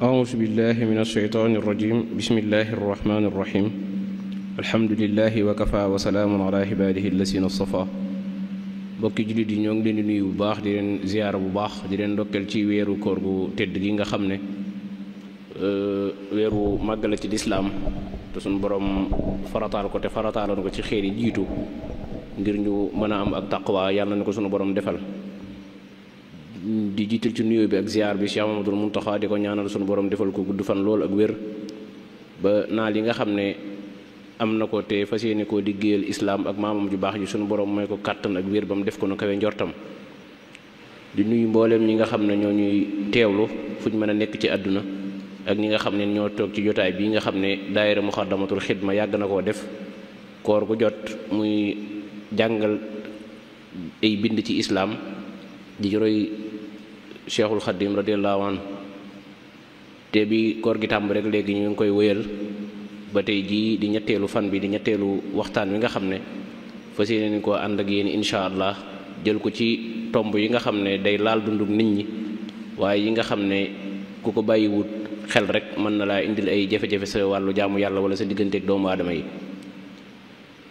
أعوذ بالله من الشيطان الرجيم بسم الله الرحمن الرحيم الحمد لله وكفى وسلام على عباده الذين اصطفى bokki jullit yi ñoo ngi leen di nuyu bu baax di leen ziyaara bu baax di leen ndokkeel ci weeru koor gu tedd gi nga xam ne weeru màgg la ci lislaam te suñu borom farataal ko te farataaloon ko ci xeer yi jiitu ngir ñu mën a am ak taqwa yàlla na ko suñu borom defal di jiital ci nuyoo bi ak ziyaar bi Cheikh Mamadou Mountakha di ko ñaanal suñu borom defal ko gudd fan lool ak wér ba naal yi nga xam ne am na ko te fas yéene koo liggéeyal islaam ak maamam ju baax ji suñu borom mooy ko kàttan ak wér ba mu def ko nu kawe njortam di nuyu mbooleem ñi nga xam ne ñoo ñuy teewlu fu ñu mën a nekk ci àdduna ak ñi nga xam ne ñoo toog ci jotaay bii nga xam ne daayira Muxaddamatul Xidma yàgg na koo def koor gu jot muy jàngal ay bind ci islaam di roy Cheikhul Xadim radiyallahu anhu te bi koor gi tàmb rek léegi ñu ngi koy wéyal ba tey jii di ñetteelu fan bi di ñetteelu waxtaan wi nga xam ne fas yéene nañ koo ànd ak yéen incha allah jël ko ci tomb yi nga xam ne day laal dundug nit ñi waaye yi nga xam ne ku ko bàyyiwut xel rek mën na laa indil ay jafe-jafe sa wàllu jaamu yàlla wala sa digganteeg doomu aadama yi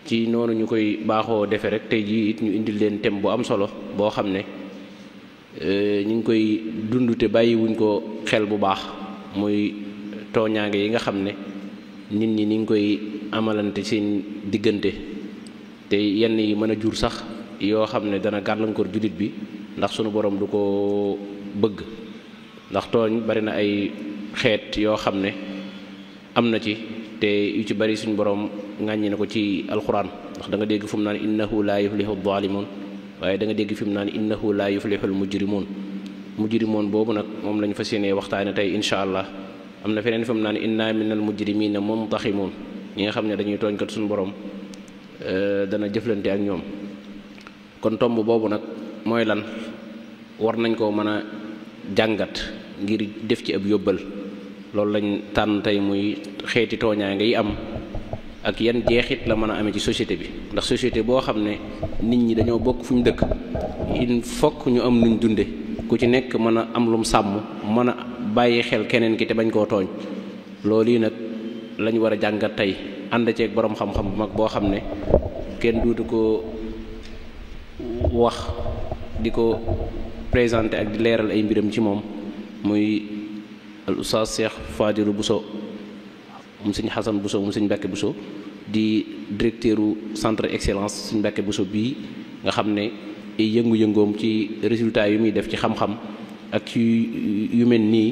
ci noonu ñu koy baaxoo defe rek tey jii it ñu indil leen thème bu am solo boo xam ne ñu ngi koy dund te bàyyiwuñ ko xel bu baax muy tooñaange yi nga xam ne nit ñi ni ngi koy amalante seen diggante te yenn yi mën a jur sax yoo xam ne dana gàllankoor jullit bi ndax sunu borom du ko bëgg ndax tooñ bari na ay xeet yoo xam ne am na ci te yu ci bari suñu borom ŋàññi na ko ci alxuraan ndax da nga dégg fu mu naan innahu laa yuflihu zalimun waaye da nga dégg fi mu naan innahu laa yuflihul mujrimoon boobu nag moom lañu fas yéenee waxtaane tey incha allah am na feneen fi mu naan inna minal mujrimina muntaximun ñi nga xam ne dañuy tooñ kat suñu borom dana jëflante ak ñoom kon tomb boobu nag mooy lan war nañ koo mën a jàngat ngir def ci ab yóbbal loolu lañ tànn tey muy xeeti tooñaange yi am ak yan jeexit la mën a amee ci société bi ndax société boo xam ne nit ñi dañoo bokk fu ñu dëkk il faut ñu am nuñ dunde ku ci nekk mën a am lum sàmm mën a bàyyi xel keneen ki te bañ koo tooñ loolu yi nag lañ war a jàngat tey ànd ceeg boroom xam-xam bu mag boo xam ne kenn duutu ko wax di ko présenté ak di leeral ay mbiram ci moom muy al oustaz Cheikh Fadilou Bousso mu sëñ Xasan Bousso mu sëñ Mbàkke Bousso di directeuru centre excellence sëñ Mbàkke Bousso bii nga xam ne ay yëngu-yëngoom ci résultat yu muy def ci xam-xam ak ci yu mel nii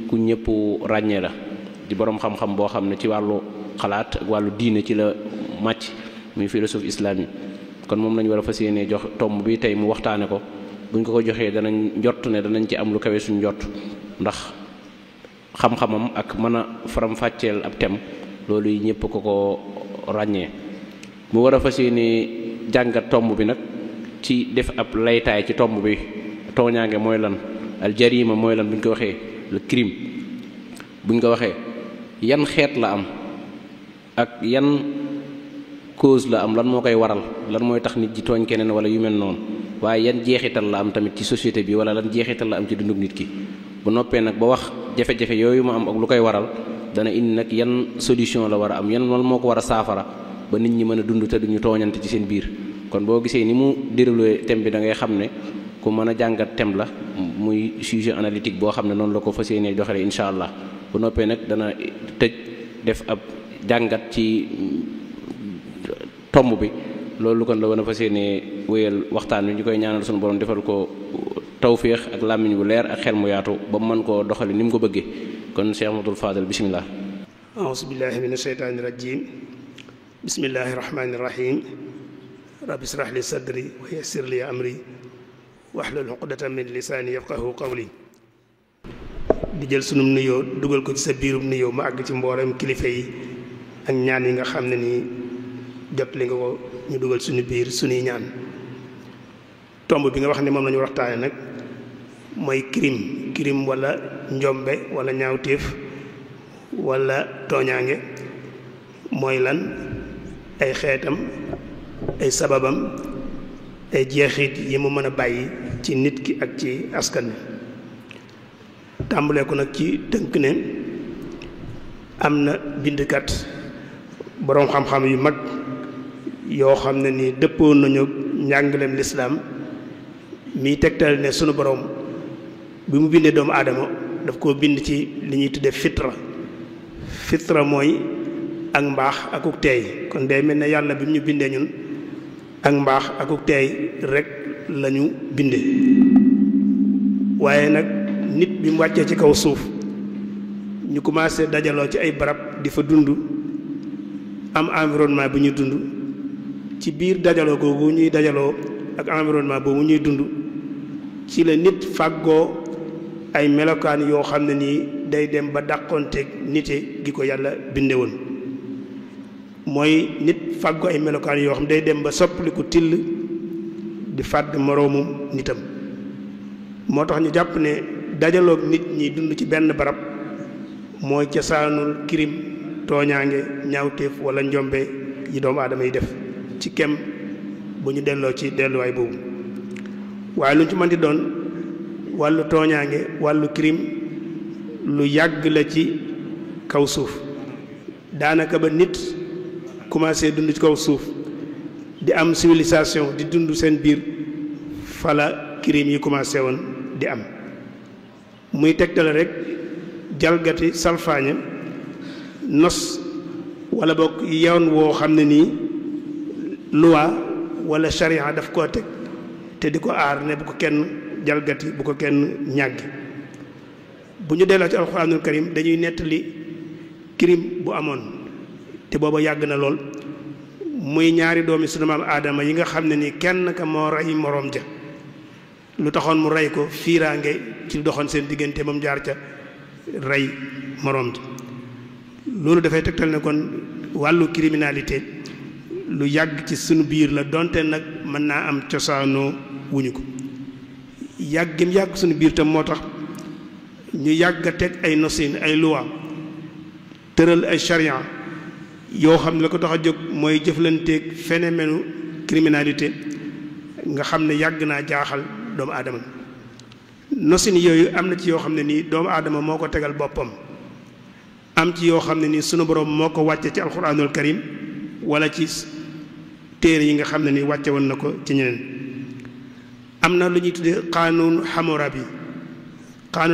ku ñëpp ràññee la di boroom xam-xam boo xam ne ci wàllu xalaat ak wàllu diine ci la màcc muy philosophe islamique kon moom lañu war a fas yéene jox tomb bi tey mu waxtaane ko buñ ko joxee danañ njort ne danañ ci am lu kawe suñ njort ndax xam-xamam ak mën a faram-fàcceel ab tem loolu yi ñëpp ko ràññee mu war a fas yéene jàngat tomb bi nag ci def ab laytaay ci tomb bi tooñaange mooy lan al jarima mooy lan buñ ko waxee le crime buñ ko waxee yan xeet la am ak yan cause la am lan moo koy waral lan mooy tax nit ji tooñ keneen wala yu mel noonu waaye yan jeexital la am tamit ci société bi wala lan jeexital la am ci dunduk nit ki bu noppee nag ba wax jafe-jafe yooyu mu am ak lu koy waral dana indi nag yan solution la war a am yan lan moo ko war a saafara ba nit ñi mën a dund te duñu tooñante ci seen biir kon boo gisee ni mu déroulé thème bi da ngay xam ne ku mën a jàngat thème la muy sujet analytique boo xam ne noonu la ko fas yéenee joxale incha allah bu noppee nag dana tëj def ab jàngat ci tomb bi loolu kon la wan a fas yéenee wéyal waxtaan wi ñu koy ñaanal suñu borom defal ko tawféex ak làmmiñ bu leer ak xel mu yaatu ba mu mën koo doxali ni mu ko bëggee kon Cheikh Ahmadul Fadal bisimilah. aouzu billahi min asheytaani rajim bismillahi rahmaani rahim rabbi israh li sadri wa yassir li amri wahlul uqdatan min lisaani yafqahu qawli di jël sunum nuyoo dugal ko ci sa biirum nuyoo ma àgg ci mboolem kilifa yi ak ñaan yi nga xam ne nii jot li nga ko ñu dugal suñu biir suñuy ñaan tomb bi nga wax ne moom la ñu waxtaane nag mooy crime wala njombe wala ñaawteef wala tooñaange mooy lan ay xeetam ay sababam ay jeexit yi mu mën a bàyyi ci nit ki ak ci askan wi tàmbalee ko nag ci tënk ne am na bindkat boroom xam-xam yu mag yoo xam ne ni dëppoon nañu njàngaleem lislaam miy tegtal ne sunu boroom bi mu bindee doomu aadama daf koo bind ci li ñuy tuddee fitra mooy ak mbaax akuk teey kon day mel ne yàlla bi mu ñu bindee ñun ak mbaax akuk teey rek lañu bindee waaye nag nit bi mu wàccee ci kaw suuf ñu commencé dajaloo ci ay barab di fa dund am environnement bi ñuy dund ci biir dajaloo googu ñuy dajaloo ak environnement boobu ñuy dund ci la nit fàggoo ay melokaan yoo xam ne nii day dem ba dàqonteeg nite gi ko yàlla binde woon mooy nit fàggoo ay melokaan yoo xam day dem ba soppaliku till di fàdd moroomum nitam moo tax ñu jàpp ne dajaloog nit ñi dund ci benn barab mooy cosaanul kirim tooñaange ñaawteef wala njombe yi doomu aadama yi def ci kem bu ñu delloo ci delluwaay boobu waaye lu ñu ci mën di doon wàllu tooñaange wàllu kirim lu yàgg la ci kaw suuf daanaka ba nit commencé dund ci kaw suuf di am civilisation di dund seen biir fala kirim yi commencé woon di am muy tegtale rek jalgati salfaañe nos wala bokk yoon woo xam ne nii loi wala charia daf koo teg te di ko aar ne bu ko kenn jalgati bu ko kenn ñàggi bu ñu delloo ci alxuraanul karim dañuy nettali crime bu amoon te booba yàgg na lool muy ñaari doomi sunu maam aadama yi nga xam ne ni kenn ka moo rey moroom ja lu taxoon mu rey ko fiiraange ci lu doxoon seen diggante moom jaar ca rey moroom ja loolu dafay tegtal ne kon wàllu criminalité lu yàgg ci sunu biir la donte nag mën naa am cosaanoo wuñu ko yàggim yàgg sunu biir tam moo tax ñu yàgg a teg ay nosin ay loi tëral ay charia yoo xam ne la ko tax a jóg mooy jëflanteeg phénomène criminalité nga xam ne yàgg naa jaaxal doomu aadama nosin yooyu am na ci yoo xam ne nii doomu aadama moo ko tegal boppam am ci yoo xam ne nii sunu borom moo ko wàcce ci alxuraanul karim wala ci téere yi nga xam ne nii wàcce woon na ko ci ñeneen am na lu ñuy tuddee qaanuun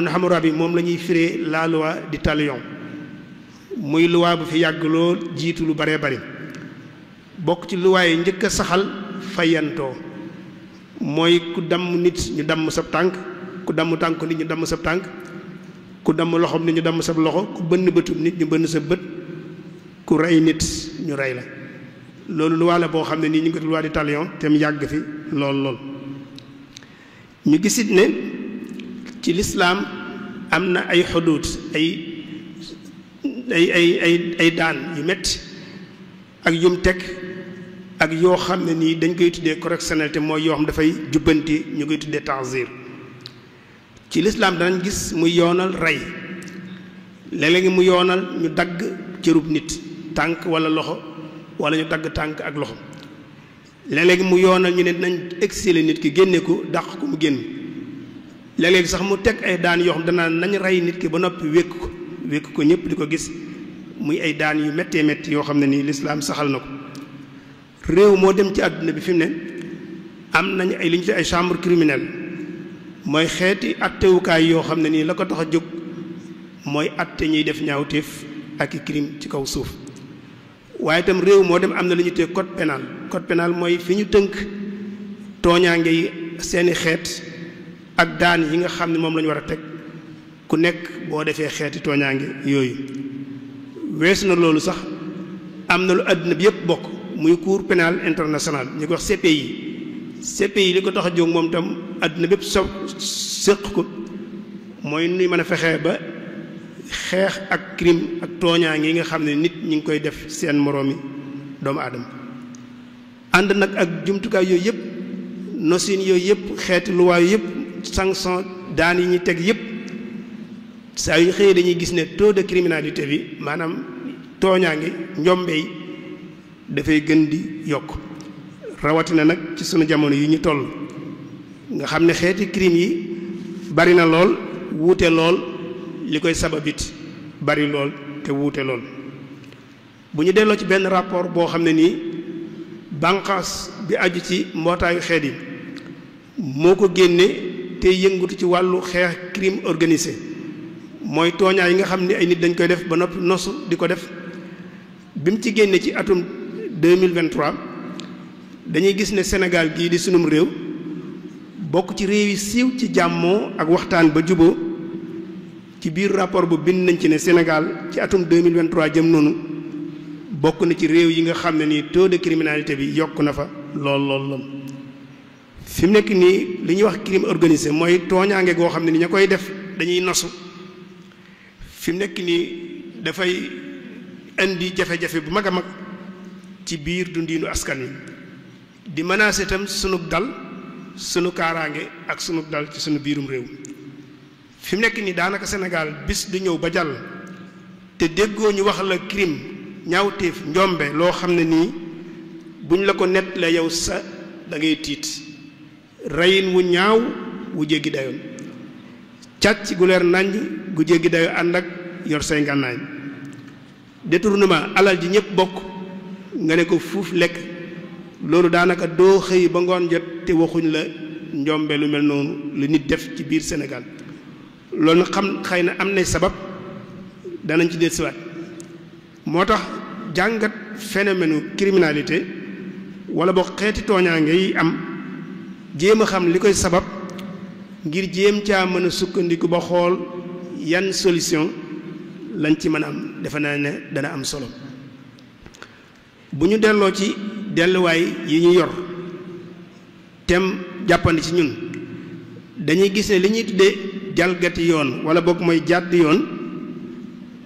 Hammurabi moom la ñuy firee la loi du talion muy loi bu fi yàgg lool jiitu lu baree bari bokk ci loi yi njëkk a saxal fayantoo mooy ku damm nit ñu damm sab tànk ku damm tànk nit ñu damm sab tànk ku damm loxoom nit ñu damm sab loxo ku bënn bëtub nit ñu bënn sa bët ku rey nit ñu rey la loolu loi la boo xam ne nii ñu ngi ko loi du talion te mu yàgg fi lool ñu gisit ne ci lislaam am na ay xuduud ay daan yu metti ak yum teg ak yoo xam ne nii dañ koy tuddee correctionnalité mooy yoo xam dafay jubbanti ñu koy tuddee ta'zir ci lislaam danañ gis mu yoonal rey léeg-léegi mu yoonal ñu dagg cërub nit tànk wala loxo wala ñu dagg tànk ak loxo léeg-léegi mu yoonal ñu ne nañ exiler nit ki génne ko dàq ko mu génn léeg-léegi sax mu teg ay daan yoo xam danaa nañ rey nit ki ba noppi wékk ko ñëpp di ko gis muy ay daan yu méttee métti yoo xam ne nii lislaam saxal na ko réew moo dem ci àdduna bi fi mu ne am nañu ay li ñu tuddee ay chambre criminelle mooy xeeti attewukaay yoo xam ne nii la ko tax a jóg mooy atte ñuy def ñaawteef ak i crime ci kaw suuf waaye itam réew moo dem am na lu ñu tuddee code pénal mooy fi ñu tënk tooñaange yi seeni xeet ak daan yi nga xam ne moom la ñu war a teg ku nekk boo defee xeeti tooñaange yooyu weesu na loolu sax am na lu àdduna bi yëpp bokk muy cour pénal international ñu ko wax CPI li ko tax a jóg moom tam àdduna bépp séq ko mooy nuy mën a fexee ba xeex ak crime ak tooñaange yi nga xam ne nit ñi ngi koy def seen moroomi doomu aadama ànd nag ak jumtukaay yooyu yëpp nosin yooyu yëpp xeeti luwaay yëpp sanction daan yi ñuy teg yëpp saa yu ñu xëyee dañuy gis ne taux de criminalité bi maanaam tooñaange njombe yi dafay gën di yokk rawatina nag ci sunu jamono yi ñu toll nga xam ne xeeti crime yi bari na lool wuute lool li koy sababit bari lool te wuute lool. bu ñu delloo ci benn rapport boo xam ne nii bànqaas bi aju ci mbootaayu xeet yi moo ko génne te yëngatu ci wàllu xeex crime organisé mooy tooñaa yi nga xam ne ay nit dañ koy def ba noppi nosu di ko def bi mu ci génne ci atum 2023 dañuy gis ne Sénégal gii di sunum réew bokk ci réew yi siiw ci jàmmoo ak waxtaan ba juboo ci biir rapport bu bind nañ ci ne Sénégal ci atum 2023 jëm noonu bokk na ci réew yi nga xam ne nii taux de criminalité bi yokk na fa lool. fi mu nekk nii li ñuy wax crime organisé mooy tooñaange goo xam ne ni ña koy def dañuy nosu fi mu nekk nii dafay indi jafe-jafe bu mag a mag ci biir dundiinu askan wi di menacer itam sunu dal sunu kaaraange ak sunu dal ci sunu biirum réew. fi mu nekk nii daanaka Sénégal bis du ñëw ba jàll te déggoo ñu wax la crime ñaawteef njombe loo xam ne nii buñ la ko nett la yow sa da ngay tiit. reyin wu ñaaw wu jéggi dayoon càcc gu leer naññ gu jéggi dayoo ànd ak yor say ngànnaay détournement alal ji ñëpp bokk nga ne ko fuuf lekk loolu daanaka doo xëy ba ngoon jot te waxuñ la njombe lu mel noonu lu nit def ci biir Sénégal loolu nag xam xëy na am nay sabab danañ ci dellusiwaat moo tax jàngat phénomène criminalité wala boo xeeti tooñaange yi am jéem a xam li koy sabab ngir jéem caa mën a sukkandiku ba xool yan solution lañ ci mën a am defe naa ne dana am solo bu ñu delloo ci delluwaay yi ñu yor tem jàppandi ci ñun dañuy gis ne li ñuy tuddee jalgati yoon wala boog mooy jàdd yoon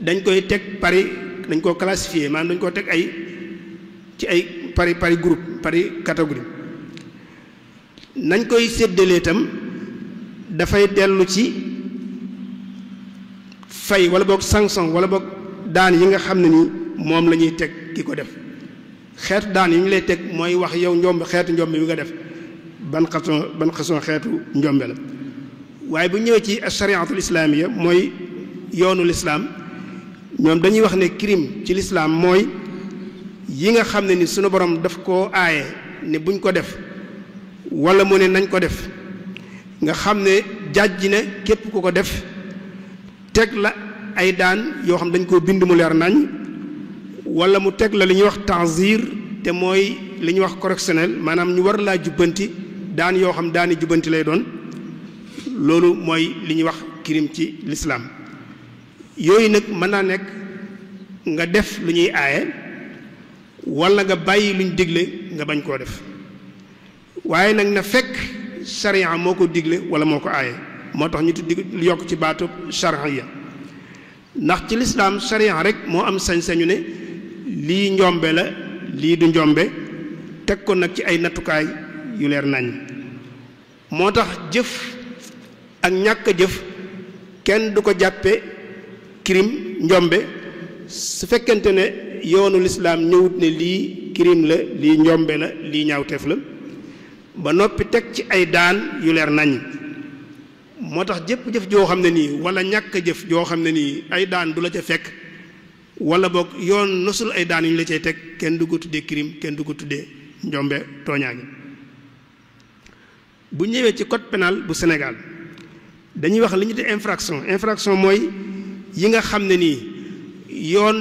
dañ koy teg pari dañ koo classifié maanaam dañ koo teg ay ci ay pari groupe pari catégorie nañ koy séddalee itam dafay dellu ci fay wala boog sanction wala boog daan yi nga xam ne ni moom la ñuy teg ki ko def xeetu daan yi ñu lay teg mooy wax yow njombe xeetu njombe bi nga def ban xason xeetu njombe la waaye bu ñëwee ci chariatul islaamiya mooy yoonu lislaam ñoom dañuy wax ne crime ci lislaam mooy yi nga xam ne ni sunu borom daf koo aaye ne buñ ko def wala mu ne nañ ko def nga xam ne jàjj na képp ku ko def teg la ay daan yoo xam dañ koo bind mu leer nañ wala mu teg la li ñuy wax tanzir te mooy li ñuy wax correctionnel maanaam ñu war laa jubbanti daan yoo xam daani jubbanti lay doon loolu mooy li ñuy wax crime ci lislaam yooyu nag mën naa nekk nga def lu ñuy aaye wala nga bàyyi luñ digle nga bañ koo def waaye nag na fekk charia moo ko digle wala moo ko aaye moo tax ñu tuddi yokk ci baatu charia ndax ci lislaam charia rek moo am sañ-sañu ne lii njombe la lii du njombe teg ko nag ci ay nattukaay yu leer nañ moo tax jëf ak ñàkk a jëf kenn du ko jàppe crime njombe su fekkente ne yoonu lislaam ñëwut ne lii crime la lii njombe la lii ñaawteef la ba noppi teg ci ay daan yu leer nañ moo tax jëpp jëf joo xam ne nii wala ñàkk a jëf joo xam ne nii ay daan du la ca fekk wala boog yoon nosul ay daan yu ñu la cay teg kenn du ko tuddee crime kenn du ko tuddee njombe tooñaange bu ñëwee ci code pénal bu Sénégal dañuy wax li ñu tuddee infraction mooy yi nga xam ne nii yoon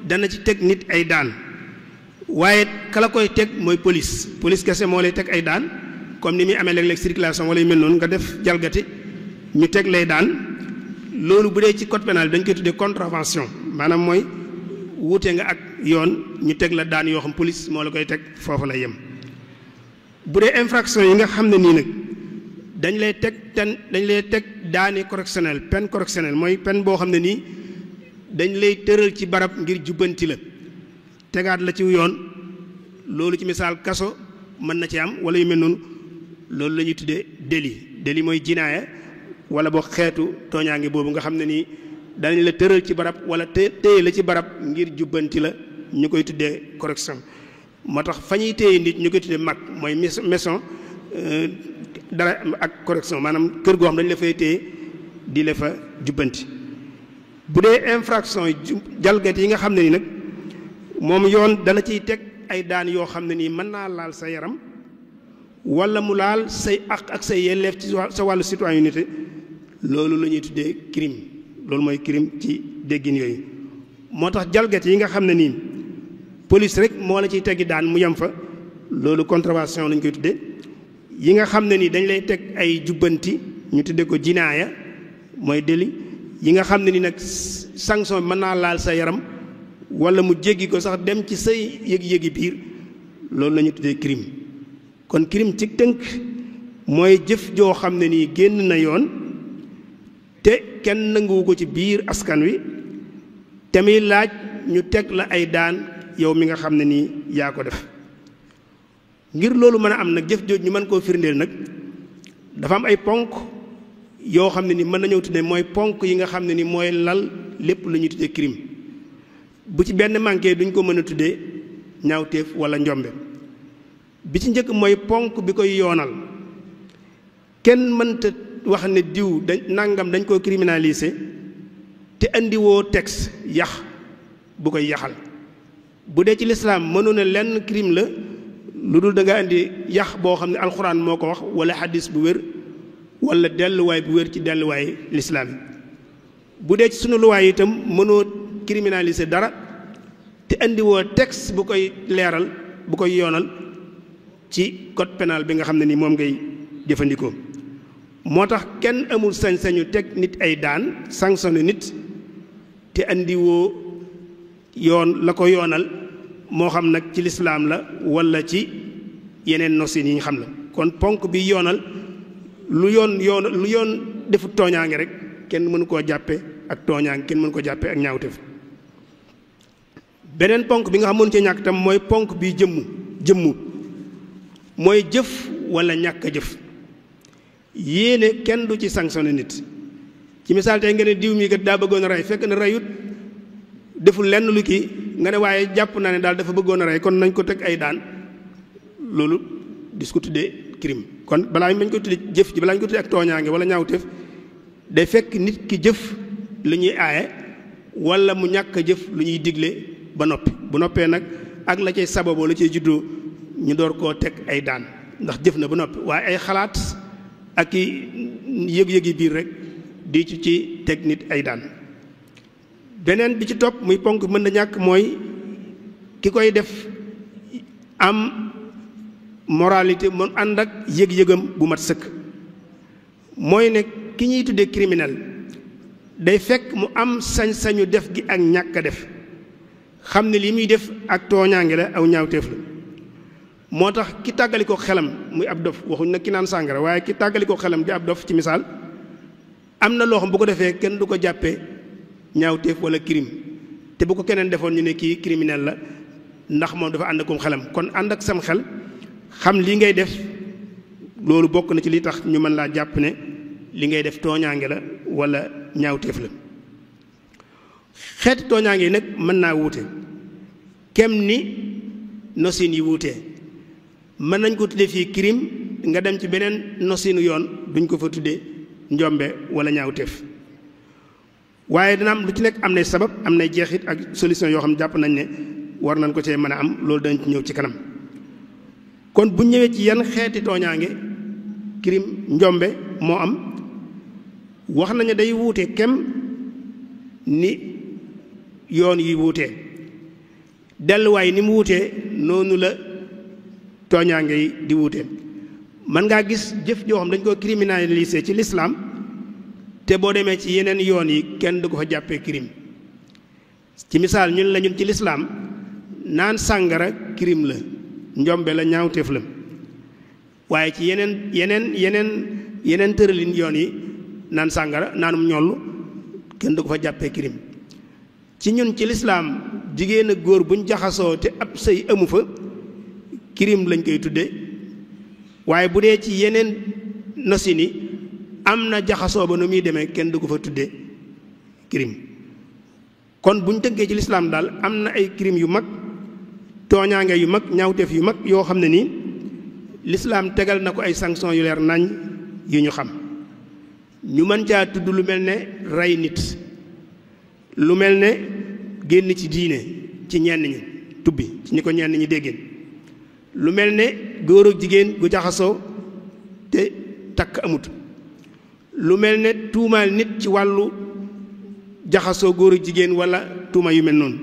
dana ci teg nit ay daan waaye kala koy teg mooy police kese moo lay teg ay daan comme ni muy amee léeg-léeg circulation wala yu mel noonu nga def jalgati ñu teg lay daan loolu bu dee ci code pénal dañ koy tuddee contravention maanaam mooy wuute nga ak yoon ñu teg la daan yoo xam police moo la koy teg foofu lay yem bu dee infraction yi nga xam ne nii nag dañ lay teg daani correctionnel peine correctionnelle mooy peine boo xam ne nii dañ lay tëral ci barab ngir jubbanti la tegaat la ci yoon loolu ci misaal kaso mën na ci am wala yu mel noonu loolu la ñuy tuddee délit mooy jinaaya wala boo xeetu tooñaange boobu nga xam ne nii danañ la tëral ci barab wala téye la ci barab ngir jubbanti la ñu koy tuddee correction moo tax fa ñuy téye nit ñu koy tuddee mag mooy maison dara ak correction maanaam kër goo xam dañu la fay téye di la fa jubbanti bu dee infraction jalgati yi nga xam ne ni nag moom yoon dala ciy teg ay daan yoo xam ne nii mën naa laal sa yaram wala mu laal say àq ak say yelleef ci sa wàllu citoyenneté loolu la ñuy tuddee crime loolu mooy crime ci déggin yooyu moo tax jalgati yi nga xam ne nii police rek moo la ciy teggi daan mu yem fa loolu contravention lañ koy tuddee yi nga xam ne nii dañ lay teg ay jubbanti ñu tuddee ko jinaaya mooy délit yi nga xam ne ni nag sanction bi mën naa laal sa yaram wala mu jéggi ko sax dem ci say yëgi-yëgi biir loolu la ñu tuddee crime kon crime ci tënk mooy jëf joo xam ne nii génn na yoon te kenn nanguwu ko ci biir askan wi te muy laaj ñu teg la ay daan yow mi nga xam ne nii yaa ko def ngir loolu mën a am nag jëf jooj ñu mën koo firndeel nag dafa am ay ponk yoo xam ne ni mën nañoo tuddee mooy ponk yi nga xam ne ni mooy lal lépp lu ñuy tuddee crime bu ci benn manqué duñ ko mën a tuddee ñaawteef wala njombe bi ci njëkk mooy ponk bi koy yoonal kenn mënta wax ne diw dañ nangam dañ koo criminaliser te andiwoo texte yax bu koy yaxal bu dee ci lislaam mënu ne lenn crime la lu dul da nga indi yax boo xam ne alxuraan moo ko wax wala xadis bu wér wala delluwaay bu wér ci delluwaay lislaam yi bu dee ci sunu luwaay itam mënoo criminaliser dara te andiwoo texte bu koy leeral bu koy yoonal ci code pénal bi nga xam ne ni moom ngay jëfandikoo moo tax kenn amul sañ-sañu teg nit ay daan sanctionné nit te andiwoo yoon la ko yoonal moo xam nag ci lislaam la wala ci yeneen nosin yi ñu xam la kon ponk bi yoonal lu yoon defut tooñaange rek kenn mënu koo jàppe ak tooñaange kenn mënu ko jàppe ak ñaawteef beneen ponk bi nga xam mënu ci ñàkk tam mooy ponk bi jëmmu mooy jëf wala ñàkk a jëf yéene kenn du ci sanctionné nit ci misaal tey nga ne diw mi kat daa bëggoon a rey fekk na reyut deful lenn lu kii nga ne waaye jàpp naa ne daal dafa bëggoon a rey kon nañ ko teg ay daan loolu dis ko tuddee crime kon balaa ñu ko tuddee jëf ji balaa ñu ko tuddee ak tooñaange wala ñaawteef day fekk nit ki jëf lu ñuy aaye wala mu ñàkk a jëf lu ñuy digle ba noppi bu noppee nag ak la cay sababoo la cay juddoo ñu door koo teg ay daan ndax jëf na ba noppi waaye ay xalaat ak i yëg-yëgi biir rek di ci teg nit ay daan beneen bi ci topp muy ponk mën na ñàkk mooy ki koy def am moralité mu ànd ak yëg-yëgam bu mat sëkk mooy ne ki ñuy tuddee criminel day fekk mu am sañ-sañu def gi ak ñàkk a def xam ne li muy def ak tooñaange la aw ñaawteef la moo tax ki tàggali ko xelam muy ab dof waxuñ nag ki naan sàngara waaye ki tàggali ko xelam di ab dof ci misaal am na loo xam bu ko defee kenn du ko jàppee ñaawteef wala crime te bu ko keneen defoon ñu ne kii criminel la ndax moom dafa ànd akum xelam kon ànd ak sam xel xam lii ngay def loolu bokk na ci li tax ñu mën laa jàpp ne li ngay def tooñaange la wala ñaawteef la xeeti tooñaange yi nag mën naa wuute kem ni nosin yi wuutee mën nañ ko tuddee fii crime nga dem ci beneen nosinu yoon duñ ko fa tuddee njombe wala ñaawteef waaye dina am lu ci nekk am nay sabab am nay jeexit ak solution yoo xam jàpp nañ ne war nañ ko cee mën a am loolu dañ ci ñëw ci kanam kon bu ñëwee ci yan xeeti tooñaange crime njombe moo am wax nañu day wuute kem ni yoon yi wuutee delluwaay ni mu wuutee noonu la tooñaange yi di wuutee mën ngaa gis jëf joo xam dañ ko criminaliser ci lislaam te boo demee ci yeneen yoon yi kenn du ko fa jàppee crime ci misaal ñun la ñun ci lislaam naan sàngara crime la njombe la ñaawteef la waaye ci yeneen tëralin yoon yi naan sàngara naanum ñollu kenn du ko fa jàppee crime ci ñun ci lislaam jigéen ak góor buñ jaxasoo te ab sëy amu fa crime lañ koy tudde waaye bu dee ci yeneen nosin yi am na jaxasoo ba nu muy demee kenn du ko fa tudde crime kon buñ tënkee ci lislaam daal am na ay crime yu mag tooñaange yu mag ñaawteef yu mag yoo xam ne nii lislaam tegal na ko ay sanction yu leer nañ yu ñu xam ñu mën caa tudd lu mel ne rey nit lu mel ne génn ci diine ci ñenn ñi tubbi ci ñi ko ñenn ñi déggeen lu mel ne góor ak jigéen gu jaxasoo te takk amut lu mel ne tuumaal nit ci wàllu jaxasoo góor ak jigéen wala tuuma yu mel noonu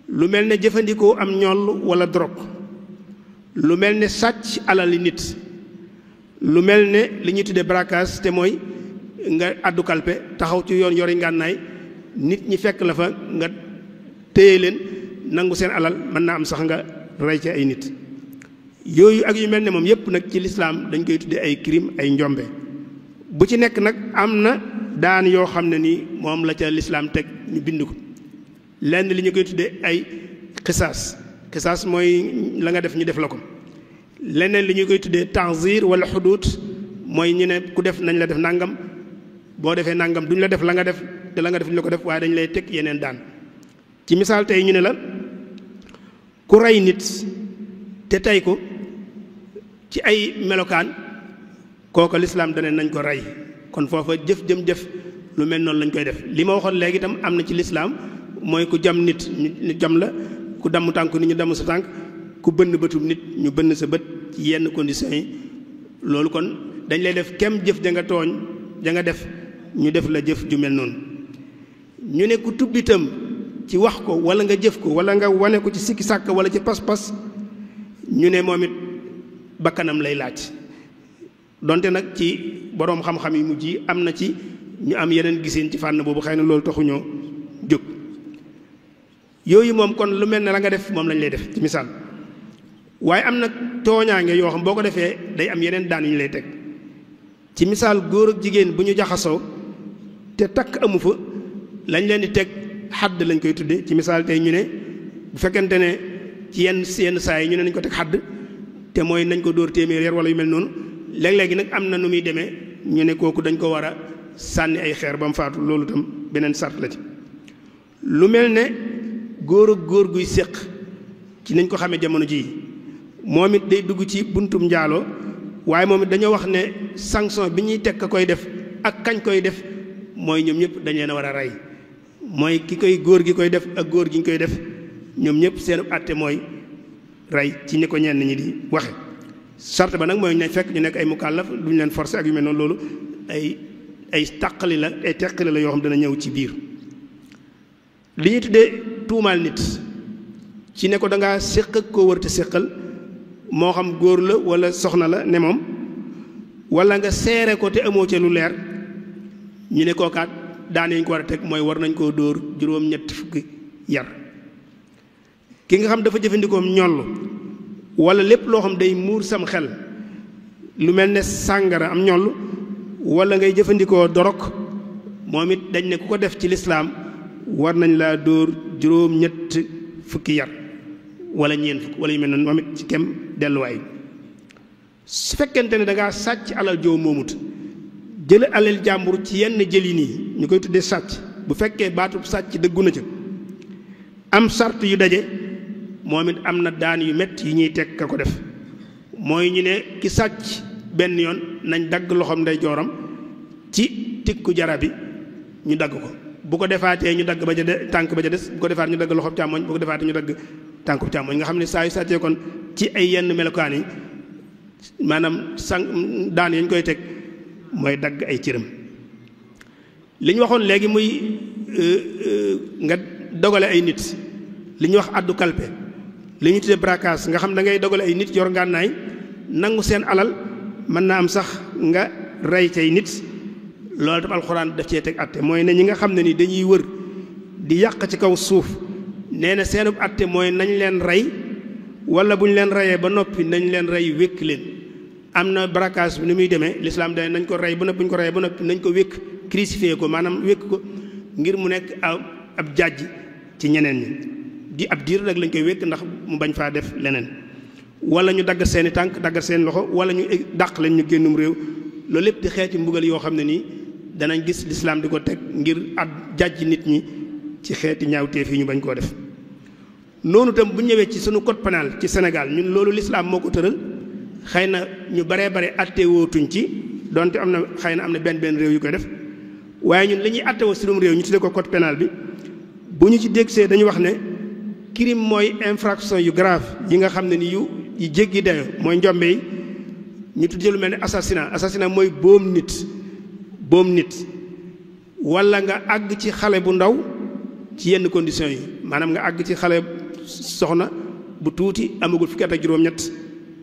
lu mel ne jëfandikoo am ñoll wala drogue lu mel ne sàcc alali nit lu mel ne li ñuy tuddee braquage te mooy nga addu kalpe taxaw ci yoon yori ngànnaay nit ñi fekk la fa nga téye leen nangu seen alal mën naa am sax nga rey ci ay nit yooyu ak yu mel ne moom yépp nag ci lislaam dañ koy tuddee ay crime ay njombe bu ci nekk nag am na daan yoo xam ne nii moom la ca lislaam teg ñu bind ko lenn li ñu koy tuddee ay xisaas mooy la nga def ñu def la ko leneen li ñu koy tuddee tanzir wala xuduut mooy ñu ne ku def nañ la def nangam boo defee nangam duñ la def la nga def te la nga def duñ la ko def waaye dañ lay teg yeneen daan ci misaal tey ñu ne la ku rey nit te tey ko ci ay melokaan kooku lislaam dane nañ ko rey kon foofa jëf jëm jëf lu mel noonu lañ koy def li ma waxoon léegi itam am na ci lislaam mooy ku jam nit ñu jam la ku damm tànk nit ñu damm sa tànk ku bënn bëtub nit ñu bënn sa bët ci yenn conditions yi loolu kon dañ lay def kem jëf ja nga tooñ ja nga def ñu def la jëf ju mel noonu ñu ne ku tubb itam ci wax ko wala nga jëf ko wala nga wane ko ci sikki sàkk wala ci pas-pas ñu ne moom it bakkanam lay laaj donte nag ci boroom xam-xam yi mujj yi am na ci ñu am yeneen giseen ci fànn boobu xëy na loolu taxuñoo jóg yooyu moom kon lu mel ne la nga def moom lañ lay def ci misaal waaye am na tooñaange yoo xam boo ko defee day am yeneen daan yu ñu lay teg ci misaal góor ak jigéen bu ñu jaxasoo te takk amu fa lañ leen di teg xadd lañ koy tudde ci misaal tey ñu ne bu fekkente ne ci yenn saa yi ñu ne nañ ko teg xadd te mooy nañ ko dóor téeméer yar wala yu mel noonu léeg-léegi nag am na nu muy demee ñu ne kooku dañ ko war a sànni ay xeer ba mu faatu loolu itam beneen sart la ci lu mel ne góor ak góor guy séq ci nañ ko xamee jamono jii moom it day dugg ci buntum njaaloo waaye moom it dañoo wax ne sanction bi ñuy teg ka koy def ak kañ koy def mooy ñoom ñëpp dañ leen a war a rey mooy ki koy góor gi koy def ak góor gi ñu koy def ñoom ñëpp seen àtte mooy rey ci ni ko ñenn ñi di waxe sart ba nag mooy nañ fekk ñu nekk ay mukallaf duñ leen forcer ak yu mel noonu loolu ay tàqali la ay teqali la yoo xam dana ñëw ci biir li ñu tuddee tuumaal nit ci ne ko da ngaa séq ak koo wër te séqal moo xam góor la wala soxna la ne moom wala nga seere ko te amoo ca lu leer ñu ne kookaat daan yi ñu ko war a teg mooy war nañ koo dóor juróom-ñett fukki yar ki nga xam dafa jëfandikoo ñoll wala lépp loo xam day muur sam xel lu mel ne sàngara am ñoll wala ngay jëfandikoo dorog moom it dañ ne ku ko def ci lislaam war nañ laa dóor juróom-ñett fukki yar wala ñeent fukk wala yu mel noonu moom it ci kem delluwaay su fekkente ne da ngaa sàcc alal joo moomut jël alal jàmbur ci yenn jëli nii ñu koy tuddee sàcc bu fekkee baatub sàcc dëggu na ca am sart yu daje moom it am na daan yu métti yu ñuy teg ka ko def mooy ñu ne ki sàcc benn yoon nañ dagg loxoom ndey jooram ci tikku jara bi ñu dagg ko bu ko defaatee ñu dagg ba ca tànk ba ca des bu ko defaat ñu dagg loxoom càmmoñ bu ko defaatee ñu dagg tànku càmmoñ nga xam ne saa yu sàccee kon ci ay yenn melokaan yi maanaam daan yañ koy teg mooy dagg ay cëram li ñu waxoon léegi muy nga dogale ay nit li ñuy wax addu kalpe li ñu tuddee braquage nga xam da ngay dogale ay nit yor ngànnaay nangu seen alal mën naa am sax nga rey cay nit loolu tam alxuraan daf cee teg atte mooy ne ñi nga xam ne ni dañuy wër di yàq ci kaw suuf nee na seenub atte mooy nañ leen rey wala bu ñu leen reyee ba noppi nañ leen rey wékk leen am na braquage bi ni muy demee l'islam day nañ ko rey ba noppi bu ñu ko reyee ba noppi nañ ko wékk crucifié ko maanaam wékk ko ngir mu nekk ab jàjj ci ñeneen ñi di ab diir rek lañ koy wékk ndax mu bañ faa def leneen wala ñu dagg seeni tànk dagg seen loxo wala ñu dàq leen ñu génnum réew loolu lépp di xeeti mbugal yoo xam ne nii danañ gis l'islam di ko teg ngir ab jàjj nit ñi ci xeeti ñaawteef yi ñu bañ koo def noonu tam bu ñëwee ci sunu code pénal ci Sénégal ñun loolu l'islam moo ko tëral xëy na ñu baree bare atte wootuñ ci donte am na xëy na am na benn réew yu koy def waaye ñun li ñuy atte woo sunum réew ñu tuddee ko code pénal bi bu ñu ci dégsee dañu wax ne crime mooy infraction yu grave yi nga xam ne ni yu jéggi dayo mooy njombe yi ñu tuddee lu mel ne assassinat mooy boom nit wala nga àgg ci xale bu ndaw ci yenn conditions yi maanaam nga àgg ci xale soxna bu tuuti amagul fukki at ak juróom-ñett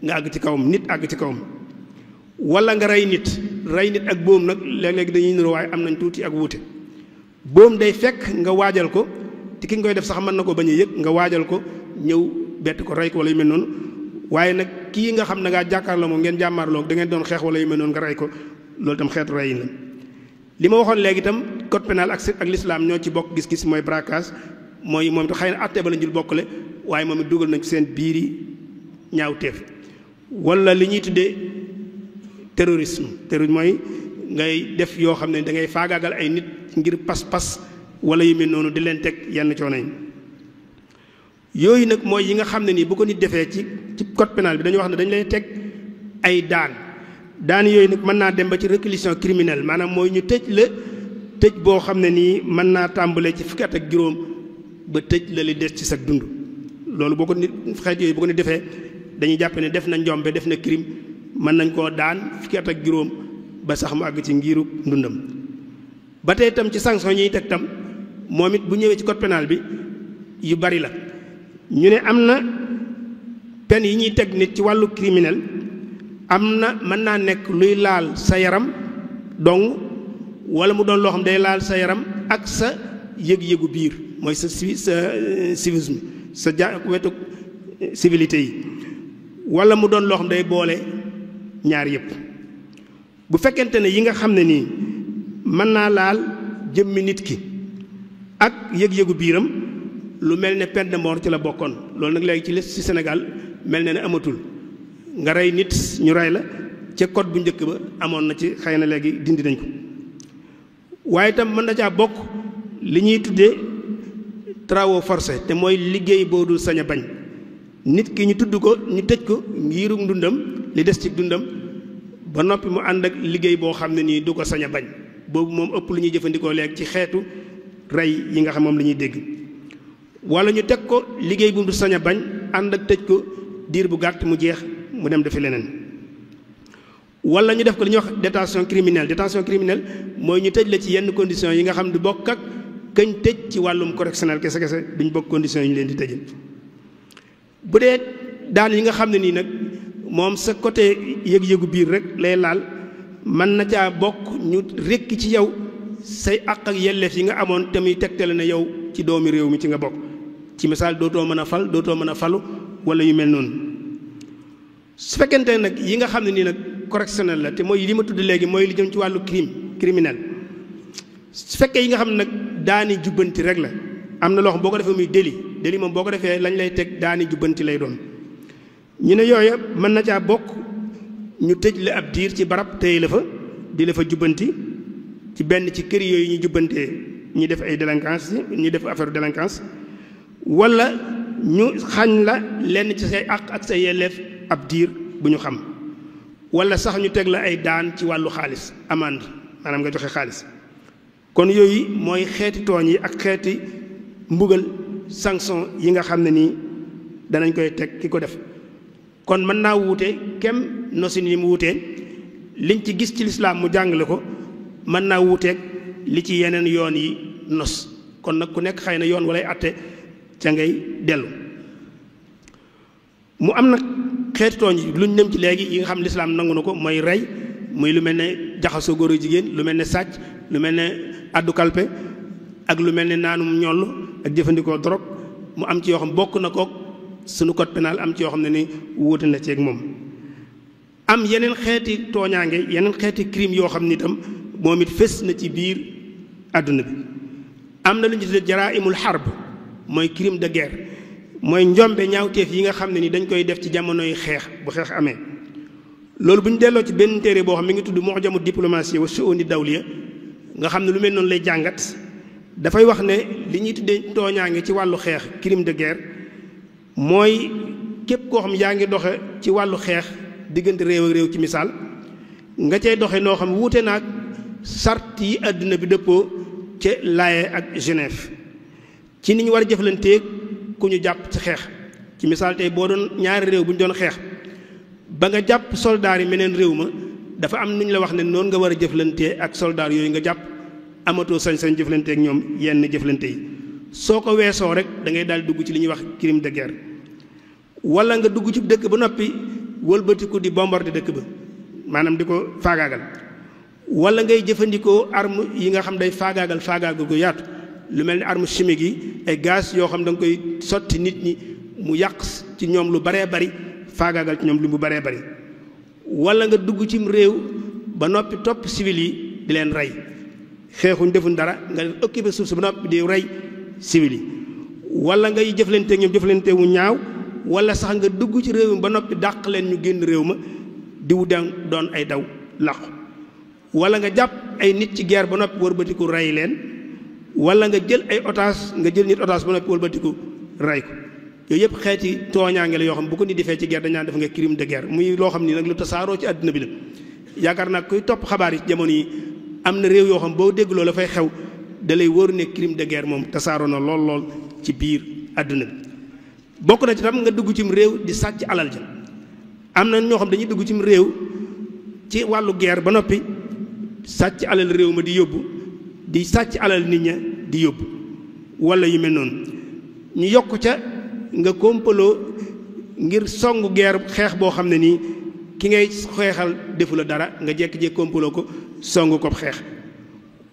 nga àgg ci kawam nit àgg ci kawam wala nga rey nit ak boom nag léeg-léeg dañuy niroo waaye am nañ tuuti ak wuute boom day fekk nga waajal ko te ki nga koy def sax mën na ko bañ a yëg nga waajal ko ñëw bett ko rey ko wala yu mel noonu waaye nag kii nga xam ne ngaa jàkkaarloo moom ngeen jàmmaarloo da ngeen doon xeex wala yu mel noonu nga rey ko loolu itam xeetu reyin la li ma waxoon léegi itam code pénal ak l'islam ñoo ci bokk gis-gis mooy braquage mooy moom itam xëy na àtte ba la ñu bokkale waaye moom it dugal nañ ci seen biiri ñaawteef wala li ñuy tuddee terrorisme mooy ngay def yoo xam ne da ngay faagaagal ay nit ngir pas-pas wala yu mel noonu di leen teg yenn coono yi yooyu nag mooy yi nga xam ne nii bu ko nit defee ci code pénal bi dañu wax ne dañu lay teg ay daan yooyu nag mën naa dem ba ci réclusion criminelle maanaam mooy ñu tëj la tëj boo xam ne nii mën naa tàmbalee ci fukki at ak juróom ba tëj la li des ci sa dund loolu boo ko nit xeet yooyu bu ko nit defee dañuy jàpp ne def na njombe def na crime mën nañ koo daan fukki at ak juróom ba sax mu àgg ci ngiiru ndundam ba tey itam ci sanction ñuy teg tam moom it bu ñëwee ci code pénal bi yu bari la ñu ne am na peine yi ñuy teg nit ci wàllu criminel am na mën naa nekk luy laal sa yaram dong wala mu doon loo xam day laal sa yaram ak sa yëg-yëgu biir mooy sa civisme sa wetu civilité yi wala mu doon loo xam day boole ñaar yëpp bu fekkente ne yi nga xam ne nii mën naa laal jëmmi nit ki ak yëg-yëgu biiram lu mel ne peine de mort ci la bokkoon loolu nag léegi ci les ci Sénégal mel na ne amatul nga rey nit ñu rey la ca code bu njëkk ba amoon na ci xëy na léegi dindi nañ ko waaye itam mën na caa bokk li ñuy tuddee travaux forcés te mooy liggéey boo dul sañ a bañ nit ki ñu tudd ko ñu tëj ko ngirum ndundam li des ci dundam ba noppi mu ànd ak liggéey boo xam ne nii du ko sañ a bañ boobu moom ëpp lu ñuy jëfandikoo léegi ci xeetu rey yi nga xam moom la ñuy dégg wala ñu teg ko liggéey bu du sañ a bañ ànd ak tëj ko diir bu gàtt mu jeex mu dem defi leneen wala ñu def ko li ñuy wax détention criminelle mooy ñu tëj la ci yenn conditions yi nga xam du bokk ak kañ tëj ci wàllum correctionnel kese duñ bokk conditions yi ñu leen di tëjee bu dee daan yi nga xam ne nii nag moom sa côté yëg-yëgu biir rek lay laal mën na caa bokk ñu rekki ci yow say àq ak yelleef yi nga amoon te muy tegtale na yow ci doomi réew mi ci nga bokk ci misaal dootoo mën a falu wala yu mel noonu su fekkente nag yi nga xam ne nii nag correctionnel la te mooy li ma tudd léegi mooy li jëm ci wàllu criminel su fekkee yi nga xam ne nag daani jubbanti rek la am na loo xam boo ko defee muy délit moom boo ko defee lañ lay teg daani jubbanti lay doon ñu ne yooya mën na caa bokk ñu tëj la ab diir ci barab téye la fa di la fa jubbanti ci benn ci kër yooyu ñu jubbantee ñi def ay délinquance ñi def affaire délinquance wala ñu xañ la lenn ci say àq ak say yelleef ab diir bu ñu xam wala sax ñu teg la ay daan ci wàllu xaalis amende maanaam nga joxe xaalis kon yooyu mooy xeeti tooñ yi ak xeeti mbugal sanction yi nga xam ne nii danañ koy teg ki ko def kon mën naa wuute kem nosin yi mu wuutee liñ ci gis ci lislaam mu jàngale ko mën naa wuuteeg li ci yeneen yoon yi nos kon nag ku nekk xëy na yoon walay atte ca ngay dellu mu am nag xeeti tooñ yi luñ nem ci léegi yi nga xam lislaam nangu na ko mooy rey muy lu mel ne jaxasoo góor jigéen lu mel ne sàcc lu mel ne addu kalpe ak lu mel ne naanum ñoll ak jëfandikoo drogue mu am ci yoo xam bokk na kook sunu code pénal am ci yoo xam ne ni wuute na ceeg moom am yeneen xeeti tooñaange yeneen xeeti crime yoo xam ni itam moom it fës na ci biir àdduna bi am na lu ñu tuddee jaraa'imul harb mooy crime de guerre mooy njombe ñaawteef yi nga xam ne ni dañ koy def ci jamonoy xeex bu xeex amee loolu bu ñu delloo ci benn téere boo xam mi ngi tudd mu'jamu diplomatie wa shu'uni dawliya nga xam ne lu mel noonu lay jàngat dafay wax ne li ñuy tuddee tooñaange ci wàllu xeex crime de guerre mooy képp koo xam yaa ngi doxe ci wàllu xeex diggante réew ak réew ci misaal nga cay doxe noo xam wuute naag sart yi àdduna bi dëppoo ca Laaye ak Genève ci ni ñu war a jëflanteeg ku ñu jàpp ci xeex. ci misaal tey boo doon ñaari réew bu ñu doon xeex ba nga jàpp soldaar yi meneen réew ma dafa am nu ñu la wax ne noonu nga war a jëflantee ak soldaar yooyu nga jàpp amatoo sañ-sañ jëflanteeg ñoom yenn jëflante yi soo ko weesoo rek da ngay daal dugg ci li ñuy wax crime de guerre. wala nga dugg ci dëkk ba noppi wëlbatiku di bombarder dëkk ba maanaam di ko faagaagal wala ngay jëfandikoo arme yi nga xam day faagaagal gu yaatu lu mel ni arme chimique yi ay gaz yoo xam da nga koy sotti nit ñi mu yàq ci ñoom lu baree bari faagaagal ci ñoom lu mu baree bari wala nga dugg cim réew ba noppi topp civil yi di leen rey xeexuñ defuñ dara nga occupé suuf si ba noppi di rey civil yi wala ngay jëflante ñoom jëflante wu ñaaw wala sax nga dugg ci réew mi ba noppi dàq leen ñu génn réew ma diwu doon ay daw làqu wala nga jàpp ay nit ci guerre ba noppi wëlbatiku rey leen wala nga jël ay otage nga jël nit otage ba noppi wëlbatiku rey ko yooyu yëpp xeeti tooñaange la yoo xam bu ko nit defee ci guerre dañ naan def nga crime de guerre muy loo xam ni nag lu tasaaroo ci àdduna bi la yaakaar naa kuy topp xabaar yi ci jamono yi am na réew yoo xam boo dégg loolu la fay xew da lay wóor ne crime de guerre moom tasaaroo na lool ci biir àdduna bi bokk na ci tam nga dugg cim réew di sàcc alal ja am na ñoo xam dañuy dugg cim réew ci wàllu guerre ba noppi sàcc alal réew ma di yóbbu di sàcc alal nit ña di yóbbu wala yu mel noonu ñu yokk ca nga kompaloo ngir songu guerre xeex boo xam ne nii ki ngay xeexal defu la dara nga jekk-jekk kompaloo ko songu ko xeex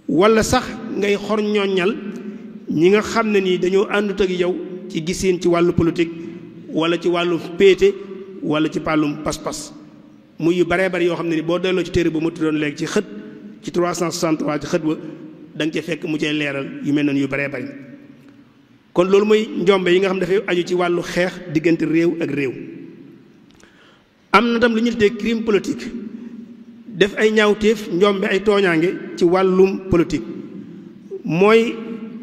wala sax ngay xor ñoññal ñi nga xam ne nii dañoo àndut ak yow ci gisiin ci wàllu politique wala ci wàllu péete wala ci pàllum pas-pas muy yu baree bari yoo xam ne ni boo delloo ci téere bu ma tuddoon léegi ci xët ci 363 ci xët wa da nga ca fekk mu cay leeral yu mel noonu yu baree bari kon loolu mooy njombe yi nga xam dafay aju ci wàllu xeex diggante réew ak réew. am na tam lu ñu tuddee crime politique def ay ñaawteef njombe ay tooñaange ci wàllum politique mooy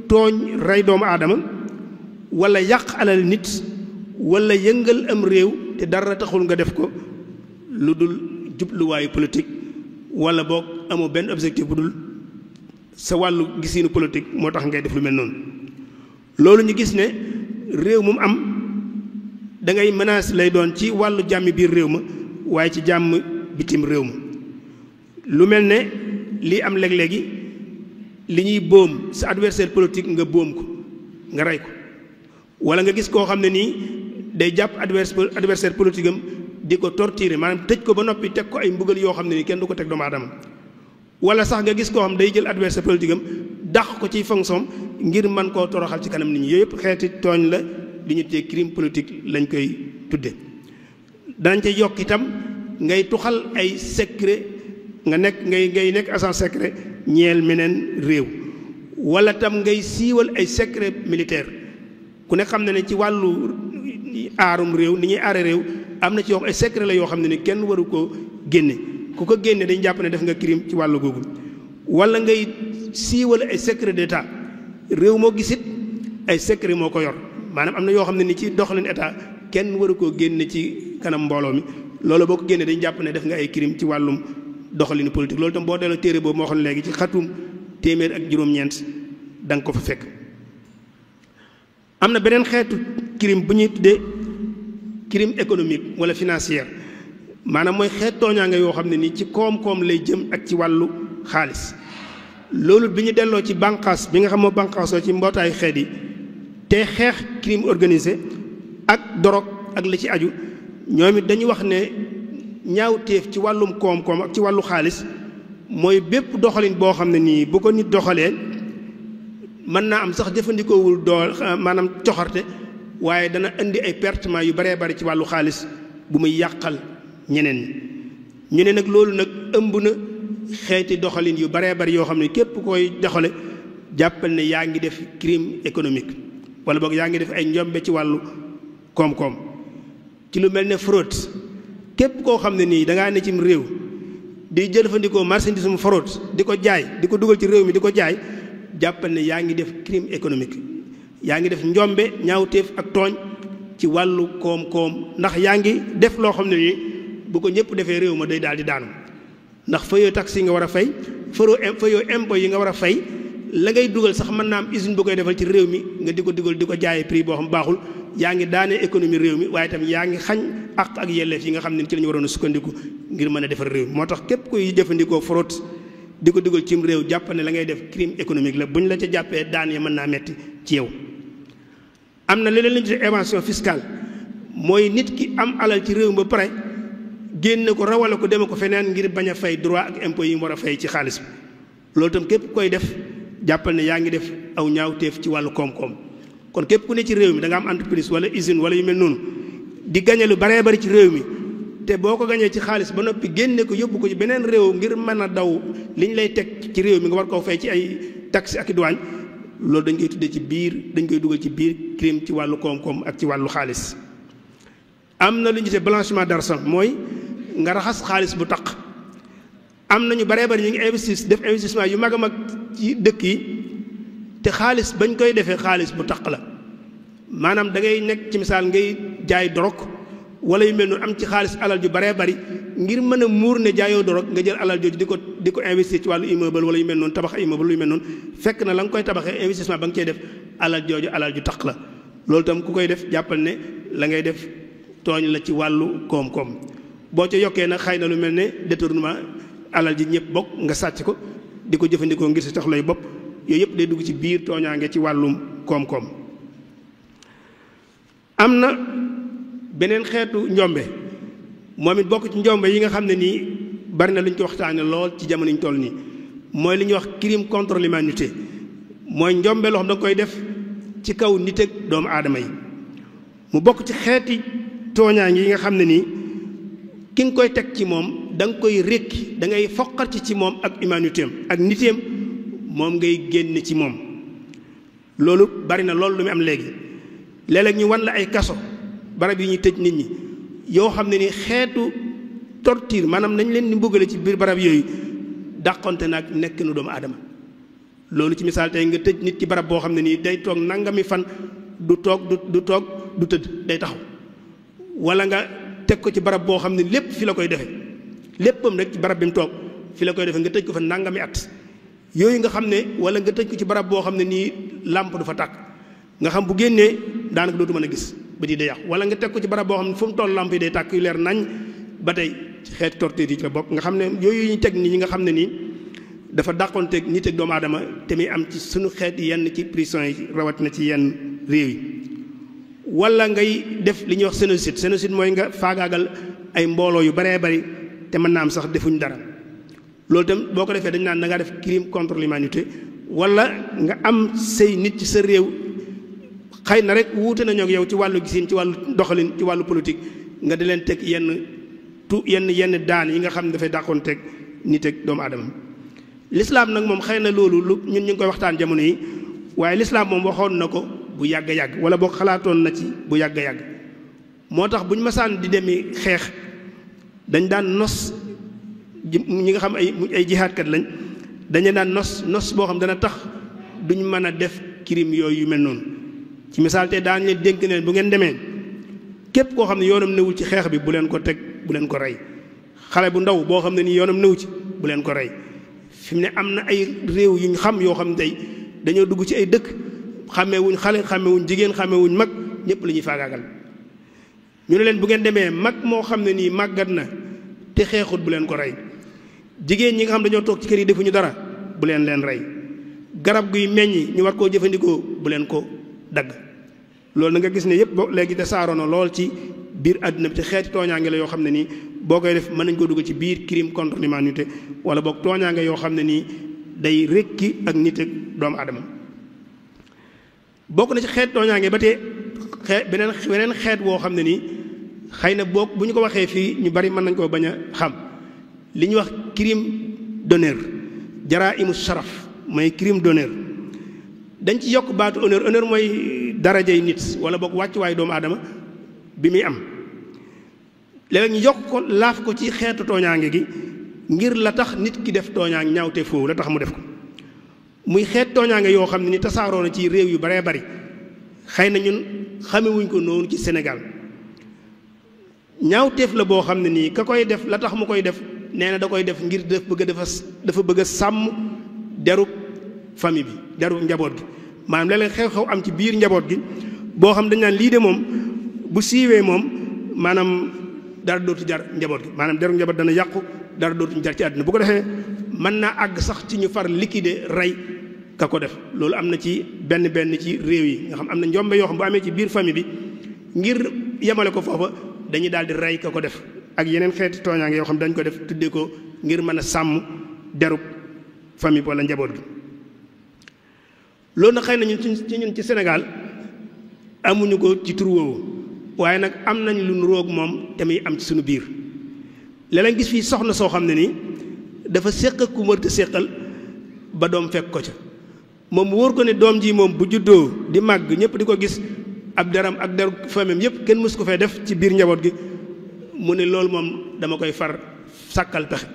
tooñ rey doomu aadama wala yàq alal nit wala yëngal am réew te dara taxul nga def ko lu dul jubluwaayu politique wala boog amoo benn objectif bu dul sa wàllu gisiinu politique moo tax ngay def lu mel noonu. loolu ñu gis ne réew mu am da ngay menace lay doon ci wàllu jàmmi biir réew ma waaye ci jàmm bitim réew ma lu mel ne lii am léeg-léegi li ñuy boom sa adversaire politique nga boom ko nga rey ko wala nga gis koo xam ne nii day jàpp adversaire politique am di ko torturer maanaam tëj ko ba noppi teg ko ay mbugal yoo xam ne nii kenn du ko teg doomu aadama wala sax nga gis koo xam day jël adversaire politique am dàq ko ci fonction ngir mën koo toroxal ci kanam nit ñi yooyu yëpp xeeti tooñ la li ñu tuddee crime politique lañ koy tudde danañ ca yokk itam ngay tuxal ay secret nga nekk ngay nekk agent secret ñeel meneen réew wala tam ngay siiwal ay secret militaire ku ne xam na ne ci wàllu aarum réew ni ñuy aare réew am na ci yoo ay secret la yoo xam ne ni kenn waru koo génne ku ko génne dañ jàpp ne def nga crime ci wàllu googu wala ngay siiwal ay secret d'état réew moo gisit ay secret moo ko yor maanaam am na yoo xam ne ni ci doxalin état kenn waru koo génne ci kanam mbooloo mi loolu boo ko génnee dañ jàpp ne def nga ay crime ci wàllum doxalinu politique loolu tam boo delloo téere boobu moo xam léegi ci xatum 100 da nga ko fa fekk. am na beneen xeetu crime bu ñuy tuddee crime économique wala financier maanaam mooy xeet tooñaange yoo xam ne ni ci koom-koom lay jëm ak ci wàllu xaalis loolu bi ñu delloo ci bànqaas bi nga xam moo bànqaasoo ci mbootaayu xeet yi te xeex crime organisé ak dorog ak la ci aju ñoom it dañuy wax ne ñaawteef ci wàllum koom-koom ak ci wàllu xaalis mooy bépp doxalin boo xam ne nii bu ko nit doxalee mën naa am sax jëfandikoowul maanaam coxarte waaye dana indi ay pertement yu baree bari ci wàllu xaalis bu muy yàqal ñeneen ñi ñu ne nag loolu nag ëmb na xeeti doxalin yu baree bari yoo xam ne képp koy doxale jàppal ne yaa ngi def crime économique wala boog yaa ngi def ay njombe ci wàllu koom-koom ci lu mel ne fraude képp koo xam ne nii da ngaa ne cim réew di jëfandikoo marchandise mu fraude di ko jaay di ko dugal ci réew mi di ko jaay jàppal ne yaa ngi def crime économique yaa ngi def njombe ñaawteef ak tooñ ci wàllu koom-koom ndax yaa ngi def loo xam ne nii bu ko ñëpp defee réew ma day daal di daanu ndax fayoo taxe yi nga war a fay fayoo impôt yi nga war a fay la ngay dugal sax mën naa am usine bu koy defal ci réew mi nga di ko dugal di ko jaayee prix boo xam baaxul yaa ngi daanee économie réew mi waaye itam yaa ngi xañ àq ak yelleef yi nga xam ne ci la ñu waroon a sukkandiku ngir mën a defar réew mi moo tax képp kuy jëfandikoo fraude di ko dugal cim réew jàpp ne la ngay def crime économique la buñ la ca jàppee daan ya mën naa metti ci yow. am na leneen li ñu tuddee évasion fiscale mooy nit ki am alal ci réew mi ba pare génne ko rawale ko deme ko feneen ngir bañ a fay droit ak impôt yi mu war a fay ci xaalis bi loolu itam képp koy def jàppal ne yaa ngi def aw ñaawteef ci wàllu koom-koom. kon képp ku ne ci réew mi da nga am entreprise wala usine wala yu mel noonu di gañe lu baree bari ci réew mi te boo ko gañee ci xaalis ba noppi génne ko yóbbu ko ci beneen réew ngir mën a daw li ñu lay teg ci réew mi nga war koo fay ci ay taxes ak i douane loolu dañ koy tuddee ci biir dañ koy dugal ci biir crime ci wàllu koom-koom ak ci wàllu xaalis. am na lu ñu gisee blanchiment d'argent mooy nga raxas xaalis bu taq am na ñu baree bari ñu ngi def investissement yu mag a mag ci dëkk yi. te xaalis bañ koy defee xaalis bu taq la maanaam da ngay nekk ci misaal ngay jaay dorog wala yu mel noonu am ci xaalis alal ju baree bari ngir mën a muur ne jaayoo dorog nga jël alal jooju di ko investir ci wàllu immeuble wala yu mel noonu tabax immeuble yu mel noonu fekk na la nga koy tabaxee investissement ba nga cey def alal jooju alal ju taq la loolu tam ku koy def jàppal ne la ngay def tooñ la ci wàllu koom-koom boo ca yokkee nag xëy na lu mel ne détournement alal ji ñëpp bokk nga sàcc ko di ko jëfandikoo ngir si tax lay bopp yooyu yëpp day dugg ci biir tooñaange ci wàllum koom-koom. am na beneen xeetu njombe moom it bokk ci njombe yi nga xam ne nii bari na lu ñu ko waxtaane lool ci jamono ñu toll nii mooy li ñuy wax crime contre l'humanité mooy njombe loo xam da nga koy def ci kaw nit ak doomu aadama yi mu bokk ci xeeti tooñaange yi nga xam ne nii ki nga koy teg ci moom da nga koy rékki da ngay foqar ci moom ak humanité am ak nitéem moom ngay génn ci moom loolu bari na loolu lu mu am léegi léeg-léeg ñu wan la ay kaso barab yi ñuy tëj nit ñi yoo xam ne ni xeetu torture maanaam nañ leen di mbugale ci biir barab yooyu dàqonte nag nekk nu doomu aadama loolu ci misaal tey nga tëj nit ci barab boo xam ne nii day toog nangami fan du toog du tëdd day taxaw wala nga teg ko ci barab boo xam ne lépp fi la koy defee léppam rek ci barab bi mu toog fi la koy defee nga tëj ko fa nangami at yooyu nga xam ne wala nga tëj ko ci barab boo xam ne nii làmp du fa tàkk nga xam bu génnee daanaka dootu mën a gis ba di day yàqu wala nga teg ko ci barab boo xam ne fu mu toll làmp yi day tàkk yu leer nañ ba tey ci xeeti torture yi ci la bokk nga xam ne yooyu ñu teg nii ñi nga xam ne nii dafa dàqonteeg nit ak doomu aadama te muy am ci suñu xeet yenn ci prison yi rawatina ci yenn réew yi wala ngay def li ñuy wax génocide mooy nga faagaagal ay mbooloo yu baree bari te mën naa am sax defuñ dara loolu itam boo ko defee dañ naan da ngaa def crime contre l'humanité wala nga am say nit ci sa réew xëy na rek wuute nañoo ak yow ci wàllu gisin ci wàllu doxalin ci wàllu politique nga di leen teg yenn daan yi nga xam ne dafay dàqoon teg nit ak doomu aadama l'islam nag moom xëy na loolu lu ñun ñu ngi koy waxtaan jamono yi waaye l'islam moom waxoon na ko bu yàgg yàgg wala boo xalaatoon na ci bu yàgg yàgg moo tax bu ñu masaan di demi xeex dañ daan nos ñi nga xam ay jihaadkat lañ dañu daan nos boo xam dana tax duñ mën a def crime yooyu yu mel noonu ci misaal te daan leen dénk ne bu ngeen demee képp koo xam ne yoonam newul ci xeex bi bu leen ko teg bu leen ko rey xale bu ndaw boo xam ne nii yoonam newu ci bu leen ko rey fi mu ne am na ay réew yu ñu xam yoo xam ne tey dañoo dugg ci ay dëkk xàmmeewuñ xale xàmmeewuñ jigéen xàmmeewuñ mag ñëpp la ñuy faagaagal ñu ne leen bu ngeen demee mag moo xam ne nii màggat na te xeexut bu leen ko rey jigéen ñi nga xam dañoo toog ci kër yi defuñu dara bu leen rey garab guy meññi ñu war koo jëfandikoo bu leen ko dagg loolu na nga gis ne yëpp bo léegi te saaroo na lool ci biir àdduna bi te xeeti tooñaange la yoo xam ne nii boo koy def mën nañ ko dugg ci biir crime contre l'humanité wala boog tooñaange yoo xam ne nii day rekki ak nit ak doomu aadama bokk na ci xeet tooñaange ba tey beneen xeet woo xam ne nii xëy na boog bu ñu ko waxee fii ñu bari mën nañ koo bañ a xam li ñuy wax crime d'honneur jaraimu sharaf mooy crime d'honneur dañ ci yokk baatu honneur mooy darajay nit wala boog wàccuwaayu doomu aadama bi muy am léeg-léeg ñu yokk ko laaf ko ci xeetu tooñaange gi ngir la tax nit ki def tooñaange ñaawte foofu la tax mu def ko muy xeet tooñaange yoo xam ne ni tasaaroo na ci réew yu baree bari xëy na ñun xamewuñ ko noonu ci Sénégal ñaawteef la boo xam ne nii ka koy def la tax mu koy def nee na da koy def ngir dafa bëgg a sàmm derub famille bi deru njaboot gi maanaam léeg-léeg xew-xew am ci biir njaboot gi boo xam dañ naan lii de moom bu siiwee moom maanaam dara dootu jar njaboot gi maanaam deru njaboot dana yàqu dara dootuñu jar ci àdduna bu ko defee mën naa àgg sax ci ñu far liquider rey ka ko def loolu am na ci benn ci réew yi nga xam am na njombe yoo xam bu amee ci biir famille bi ngir yemale ko foofa dañuy daal di rey ka ko def ak yeneen xeeti tooñaange yoo xam dañ ko def tuddee ko ngir mën a sàmm derub famille wala njaboot gi loolu nag xëy na ñun ci Sénégal amuñu ko ci tur woowu waaye nag am nañ lu nuroog moom te muy am ci suñu biir léeg-léeg gis fii soxna soo xam ne nii dafa séq ku mërta séqal ba doom fekk ko ca moom wóor ko ne doom ji moom bu juddoo di màgg ñëpp di ko gis ab deram ak deru famem yëpp kenn mësu ko fay def ci biir njaboot gi mu ne loolu moom dama koy far sàkkal pexe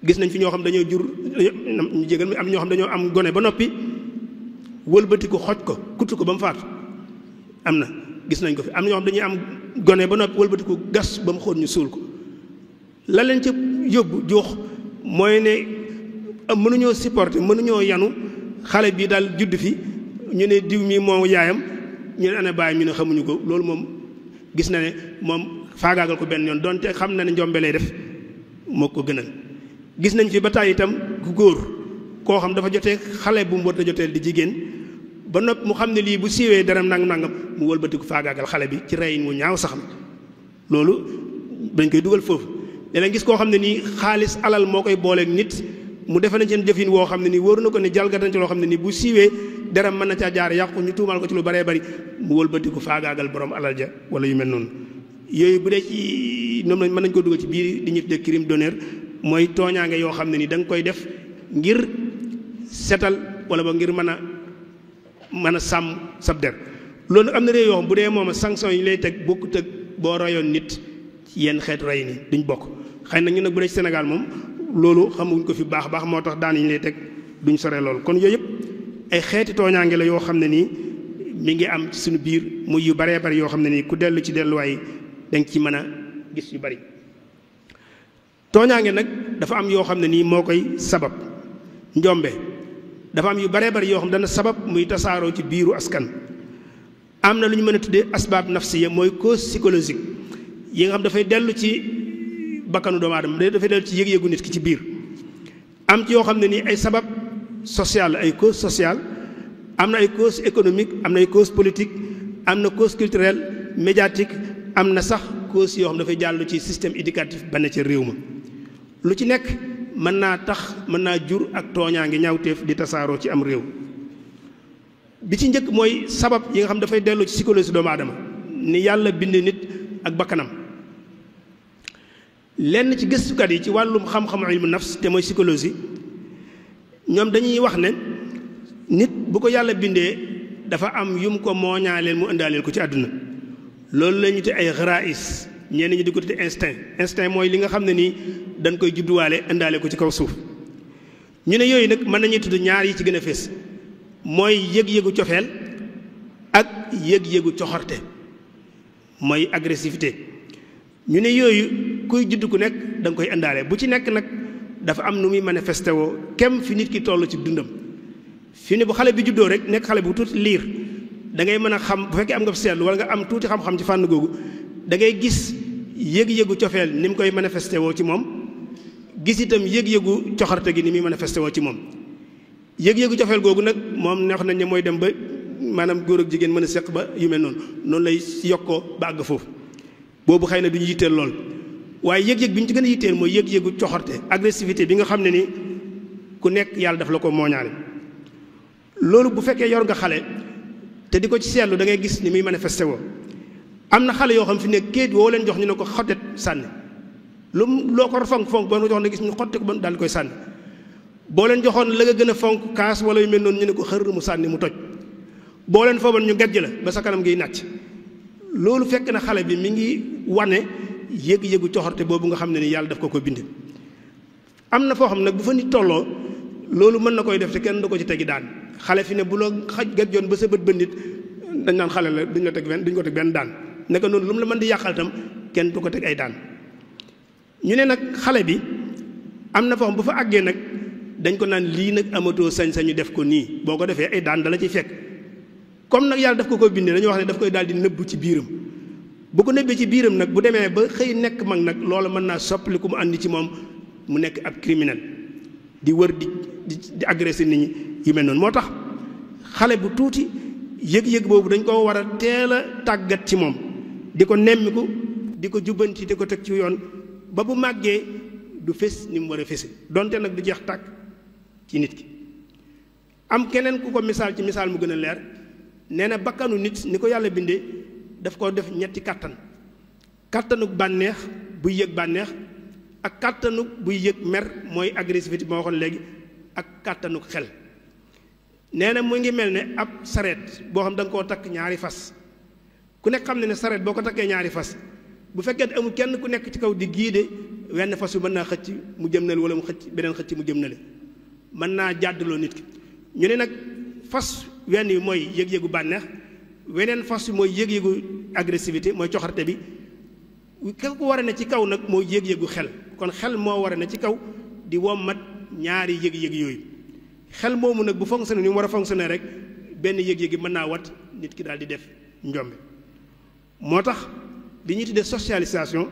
gis nañ fi ñoo xam dañoo jur ñu jégal mi am ñoo xam dañoo am gone ba noppi wëlbati ko xoj ko kutt ko ba mu faatu am na gis nañ ko fi am ñoo xam dañuy am gone ba noppi wëlbati ko gas ba mu xóot ñu suul ko la leen ca yóbbu juux mooy ne mënuñoo supporter mënuñoo yanu xale bii daal judd fi ñu ne diw mi moo yaayam ñu ne ana baay ñu ne xamuñu ko loolu moom gis na ne moom faagaagal ko benn yoon donte xam na ne njombe lay def moo ko gënal gis nañ fi ba tàyyi itam ku góor koo xam dafa jotee xale bu mu war a joteel di jigéen ba nopp mu xam ne lii bu siiwee dara nangam mu wëlbatiku faagaagal xale bi ci reyin mu ñaaw sax na loolu dañ koy dugal foofu léeg-léeg gis koo xam ne nii xaalis alal moo koy booleeg nit mu defe nañ seen jëfin woo xam ne nii wóoru na ko ne jalgatan ci loo xam ne nii bu siiwee dara mën na caa jaar yàqu ñu tuumaal ko ci lu baree bari mu wëlbatiku faagaagal borom alal ja wala yu mel noonu yooyu bu dee ci ñoom lañ mën nañ ko dugal ci biir di ñu tuddee crime d'honneur mooy tooñaange yoo xam ne ni da nga koy def ngir setal wala ba ngir mën a sàmm sab der loolu am na réew yoo xam bu dee moom sanction yi lay teg bokkut ak boo rayoon nit yenn xeet rey ni duñ bokk xëy na ñu nag bu dee ci Sénégal moom loolu xamuñ ko fi baax moo tax daan yi ñu lay teg duñ sore loolu kon yooyu yëpp ay xeeti tooñaange la yoo xam ne nii mi ngi am ci suñu biir muy yu baree bari yoo xam ne nii ku dellu ci delluwaay danga ci mën a gis yu bari tooñaange nag dafa am yoo xam ne nii moo koy sabab njombe dafa am yu baree bari yoo xam dana sabab muy tasaaroo ci biiru askan am na lu ñu mën a tuddee asbaab nafsiya mooy cause psychologique yi nga xam dafay dellu ci bakkanu doomu aadama dafay dellu ci yëg-yëgu nit ki ci biir am ci yoo xam ne nii ay sabab social ay cause sociale am na ay cause économique am na ay cause politique am na cause culturelle médiatique am na sax cause yoo xam dafay jàll ci système éducatif ba ne ca réew ma lu ci nekk mën naa tax mën naa jur ak tooñaange ñaawteef di tasaaroo ci am réew bi ci njëkk mooy sabab yi nga xam dafay dellu ci psychologie doomu aadama ni yàlla bind nit ak bakkanam lenn ci gëstukat yi ci wàllum xam-xamu ilmu nafs te mooy psychologie ñoom dañuy wax ne nit bu ko yàlla bindee dafa am yum ko mooñaaleel mu indaaleel ko ci àdduna loolu la ñu te ay xaraïs ñenn ñi di ko tudde instinct mooy li nga xam ne nii dañ koy judduwaale indaale ko ci kaw suuf ñu ne yooyu nag mën nañuy tudd ñaar yi ci gën a fees mooy yëg-yëgu cofeel ak yëg-yëgu coxorte mooy agressivité ñu ne yooyu kuy judd ku nekk da nga koy indaale bu ci nekk nag dafa am nu muy manifesté woo kem fi nit ki toll ci dundam fi ne bu xale bi juddoo rek nekk xale bu tuuti liir da ngay mën a xam bu fekkee am nga seetlu wala nga am tuuti xam-xam ci fànn googu da ngay gis yëg-yëgu cofeel ni mu koy manifesté woo ci moom gis itam yëg-yëgu coxarte gi ni muy manifesté woo ci moom yëg-yëgu cofeel googu nag moom neex nañ ne mooy dem ba maanaam góor ak jigéen mën a seq ba yu mel noonu lay yokkoo ba àgg foofu boobu xëy na du ñu yitteel lool waaye yëg-yëg bi ñu ci gën a yitteel mooy yëg-yëgu coxarte agressivité bi nga xam ne ni ku nekk yàlla daf la ko mooñaale loolu bu fekkee yor nga xale te di ko ci seetlu da ngay gis ni muy manifesté woo am na xale yoo xam fi ne kéet woo leen jox ñu ne ko xottet sànni loo ko fonk boo jox ne gis ñu xotte ko ba daal di koy sànni boo leen joxoon la nga gën a fonk kaas wala yu mel noonu ñu ne ko xër mu sànni mu toj boo leen fooban ñu gàjj la ba sa kanam ngiy nàcc loolu fekk na xale bi mi ngi wane yëg-yëgu coxorte boobu nga xam ne ni yàlla daf ko bind am na foo xam nag bu fa nit tolloo loolu mën na koy def te kenn du ko ci tegi daan xale fi ne bu la gàjjoon ba sa bët ba nit dañ naan xale la duñ ko teg benn daan naka noonu lu mu la mën di yàqal tam kenn du ko teg ay daan ñu ne nag xale bi am na foo xam bu fa àggee nag dañ ko naan lii nag amatoo sañ-sañu def ko nii boo ko defee ay daan dala ci fekk comme nag yàlla daf ko bindee dañoo wax ne daf koy daal di nëbbu ci biiram bu ko nëbbee ci biiram nag bu demee ba xëy nekk mag nag loolu mën naa soppali ku mu àndi ci moom mu nekk ab criminel di wër di agressé nit ñi yu mel noonu moo tax xale bu tuuti yëg-yëg boobu dañ ko war a teel a tàggat ci moom di ko nemmiku di ko jubbanti di ko teg ci yoon ba bu màggee du fés ni mu war a fese donte nag du jeex tàkk ci nit ki am keneen ku ko misaal ci misaal mu gën a leer nee na bakkanu nit ni ko yàlla bindee daf ko def ñetti kàttan kàttanuk bànneex buy yëg bànneex ak kàttanuk buy yëg mer mooy agressivité moo waxoon léegi ak kàttanuk xel nee na mu ngi mel ne ab sareet boo xam da nga koo takk ñaari fas ku nekk xam ne sareet boo ko takkee ñaari fas bu fekkee amul kenn ku nekk ci kaw di giide wenn fas yu mën naa xëcc mu jëm na le wala mu xëcc beneen xëcc mu jëm na le mën naa jàddaloo nit ki ñu ne nag fas wenn yi mooy yëg-yëgu bànneex weneen fas yi mooy yëg-yëgu agressivité mooy coxarte bi ka ko war a ne ci kaw nag mooy yëg-yëgu xel kon xel moo war a ne ci kaw di wommat ñaari yëg-yëg yooyu xel moomu nag bu fonctionné ni mu war a fonctionné rek benn yëg-yëg yi mën naa wat nit ki daal di def njombe moo tax li ñuy tuddee socialisation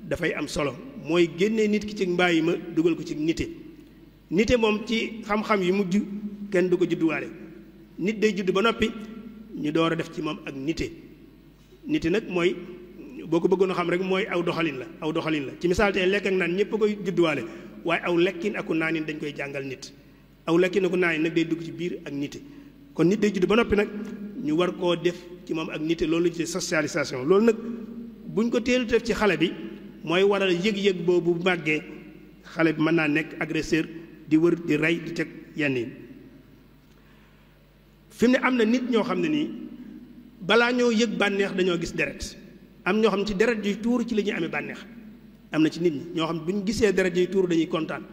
dafay am solo mooy génnee nit ki ci mbàyyi ma dugal ko ci nite moom ci xam-xam yi mujj kenn du ko judduwaale nit day judd ba noppi ñu door a def ci moom ak nite nag mooy boo ko bëggoon a xam rek mooy aw doxalin la ci misaal tey lekk ak naan ñëpp a koy judduwaale waaye aw lekkin aku naanin dañ koy jàngal nit aw lekkin aku naanin nag day dugg ci biir ak nite kon nit day judd ba noppi nag ñu war koo def ci moom ak nite loolu ci socialisation loolu nag buñ ko teelu def ci xale bi mooy waral yëg-yëg boobu bu màggee xale bi mën naa nekk agresseur di wër di rey di teg yenn yi fi mu ne am na nit ñoo xam ne nii balaa ñoo yëg bànneex dañoo gis deret am ñoo xam ne ci deret yuy tuur ci la ñuy amee bànneex am na ci nit ñi ñoo xam ne bu ñu gisee deret yuy tuur dañuy kontaan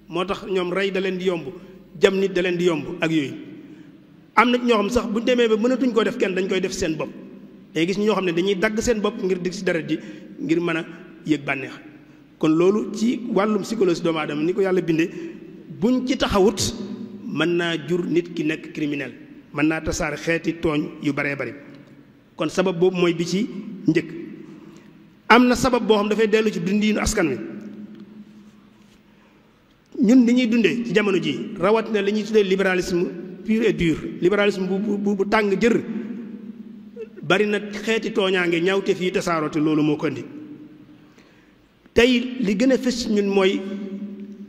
moo tax ñoom rey da leen di yomb jam nit da leen di yomb ak yooyu am na ñoo xam sax bu ñu demee ba mënatuñ koo def kenn dañ koy def seen bopp day gis ñoo xam ne dañuy dagg seen bopp ngir dig si deret ji ngir mën a yëg bànneex kon loolu ci wàllum psychologie doomu aadama ni ko yàlla bindee buñ ci taxawut mën naa jur nit ki nekk criminel mën naa tasaare xeeti tooñ yu baree bari kon sabab boobu mooy bi ci njëkk am na sabab boo xam dafay dellu ci dundiinu askan wi ñun ni ñuy dundee ci jamono ji rawat na li ñuy tuddee libéralisme pur et dur libéralisme bu tàng jër bari na xeeti tooñaange ñawte fii tasaaroo te loolu moo ko indi tey li gën a fës ñun mooy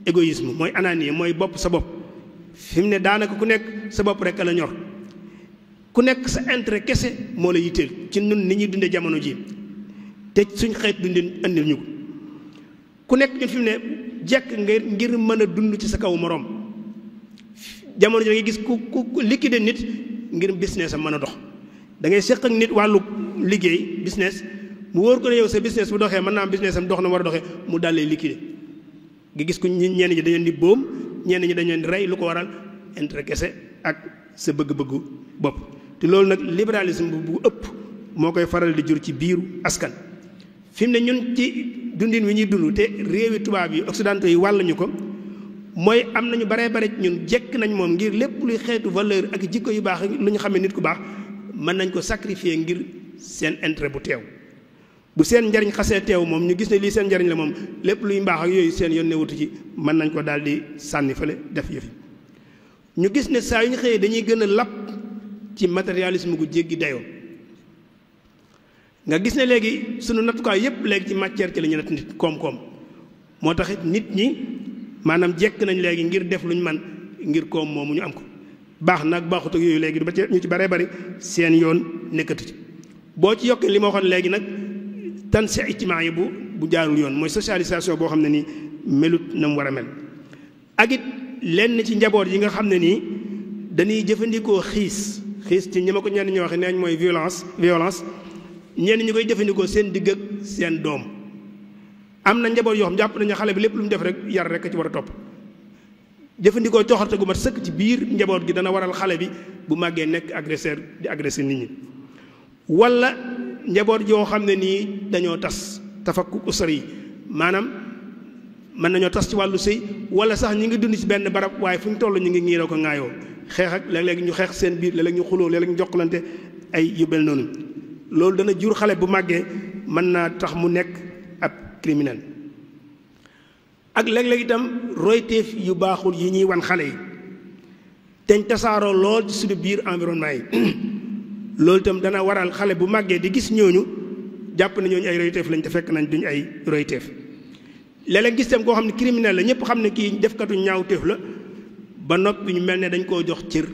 égoïsme mooy ananie mooy bopp sa bopp fi mu ne daanaka ku nekk sa bopp rek la ñor ku nekk sa intérêt kese moo la yitteel ci ñun ni ñuy dundee jamono ji te suñ xeet dundin andil ñu ko ku nekk ñun fi mu ne jekk ngir mën a dund ci sa kaw moroom jamono ji da ngay gis ku liquider nit ngir business am mën a dox da ngay seq ak nit wàllu liggéey business mu wóor ko ne yow sa business bu doxee mën naa am business am dox na war a doxee mu dalee liquider nga gis ko ñenn ñi dañu leen di boom ñenn ñi dañu leen di rey lu ko waral intérêt kese ak sa bëgg-bëggu bopp te loolu nag libéralisme bu ëpp moo koy faral di jur ci biiru askan fi mu ne ñun ci dundin wi ñuy dund te réewi tubaab yi occidentaux yi wàlluñu ko mooy am nañu baree bare ñun jekk nañ moom ngir lépp luy xeetu valeur ak jikko yu baax lu ñu xamee nit ku baax mën nañ ko sacrifier ngir seen intérêt bu teew bu seen njariñ xasee teew moom ñu gis ne lii seen njariñ la moom lépp luy mbaax ak yooyu seen yoon newutu ci mën nañ ko daal di sànni fële def yëfi ñu gis ne saa yu ñu xëyee dañuy gën a lapp ci matérialisme gu jéggi dayoo nga gis ne léegi sunu nattukaay yépp léegi ci matière ci la ñu natt nit koom-koom moo tax it nit ñi maanaam jekk nañ léegi ngir def luñ man ngir koom moomu ñu am ko baax nag baaxut ak yooyu léegi ba ci ñu ci baree bari seen yoon nekkatu ci boo ci yokkee li ma waxoon léegi nag tan si ijtimaa yi bu jaarul yoon mooy socialisation boo xam ne nii melut na mu war a mel ak it lenn ci njaboot yi nga xam ne nii dañuy jëfandikoo xiis ci ñi ma ko ñenn ñi waxe neeñ mooy violence ñenn ñi koy jëfandikoo seen digg ak seen doom am na njaboot yoo xam jàpp nañu xale bi lépp lu mu def rek yar rek ci war a topp jëfandikoo coxarte gu mat sëkk ci biir njaboot gi dana waral xale bi bu màggee nekk agresseur di agressé nit ñi wala njaboot yoo xam ne nii dañoo tas tafakku usar yi maanaam mën nañoo tas ci wàllu sëy wala sax ñi ngi dund ci benn barab waaye fu ñu toll ñu ngi ñiiroo ko ŋaayoo xeex ak léeg-léeg ñu xeex seen biir léeg-léeg ñu xuloo léeg-léeg ñu jokkalante ay yu mel noonu loolu dana jur xale bu màggee mën naa tax mu nekk ab criminel ak léeg-léeg itam royteef yu baaxul yi ñuy wan xale yi teñ tasaaroo lool ci suñu biir environnement yi loolu itam dana waral xale bu màggee di gis ñooñu jàpp na ñooñu ay royteef lañ te fekk nañ duñ ay royteef léeg-léeg gis tam koo xam ne criminel la ñëpp xam ne kii defkatu ñaawteef la ba noppi ñu mel ne dañ koo jox cër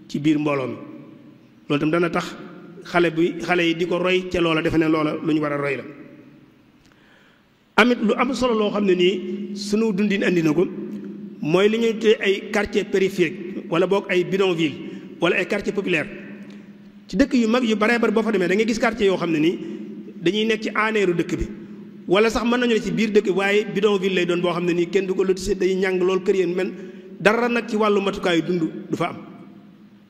ci biir mbooloo mi loolu tam dana tax xale yi di ko roy ca loola defe ne loola lu ñu war a roy la amit lu am solo loo xam ne nii sunu dundin andi na ko mooy li ñuy tuddee ay quartier périphérique wala boog ay bidonville wala ay quartier populaire ci dëkk yu mag yu baree bari boo fa demee da ngay gis quartier yoo xam ne nii dañuy nekk ci aaneeru dëkk bi wala sax mën nañu ne ci biir dëkk bi waaye bidonville lay doon boo xam ne nii kenn du ko lotissé dañuy ñàng loolu kër yéen men dara nag ci wàllu matukaayu dund du fa am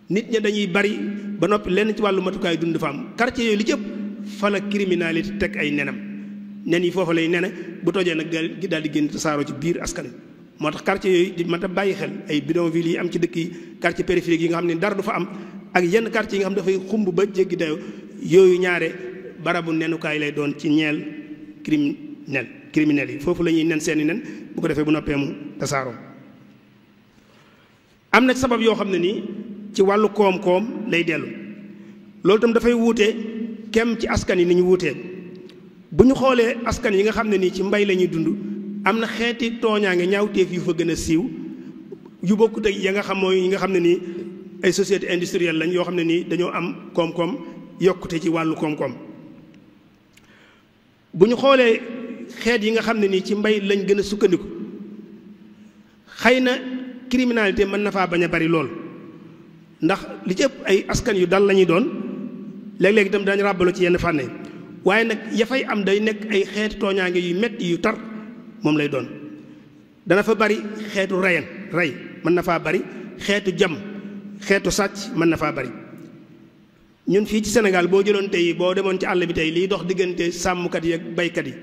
nit ña dañuy bari ba noppi lenn ci wàllu matukaayu dund du fa am quartier yooyu li ci ëpp fa la criminalité teg ay nenam nen yi foofu lay nene bu tojee nag daal di génn tasaaroo ci biir askan wi moo tax quartier yooyu di mat a bàyyi xel ay bidonville yi am ci dëkk yi quartier périphérique yi nga xam ne dara du fa am ak yenn quartier yi nga xam dafay xumb ba jéggi dayo yooyu ñaare barabu nenukaay lay doon ci ñeel criminel yi foofu la ñuy nen seeni nen bu ko defee bu noppee mu tasaaroo am na sabab yoo xam ne nii ci wàllu koom-koom lay dellu loolu itam dafay wuute kem ci askan yi ni ñu wuutee bu ñu xoolee askan yi nga xam ne nii ci mbay la ñuy dund am na xeeti tooñaange ñaawteef yu fa gën a siiw yu bokkut ak ya nga xam mooy yi nga xam ne nii ay société industrielle lañ yoo xam ne nii dañoo am koom-koom yokkute ci wàllu koom-koom bu ñu xoolee xeet yi nga xam ne nii ci mbay lañ gën a sukkandiku xëy na criminalité mën na faa bañ a bari lool ndax li ci ëpp ay askan yu dal la ñuy doon léeg-léeg itam dañu ràbbaloo ci yenn fànn waaye nag ya fay am day nekk ay xeetu tooñaange yu metti yu tar moom lay doon dana fa bari xeetu rey mën na faa bari xeetu jam xeetu sàcc mën na faa bari ñun fii ci Sénégal boo jëloon tey boo demoon ci àll bi tey liy dox diggante sàmmkat yi ak baykat yi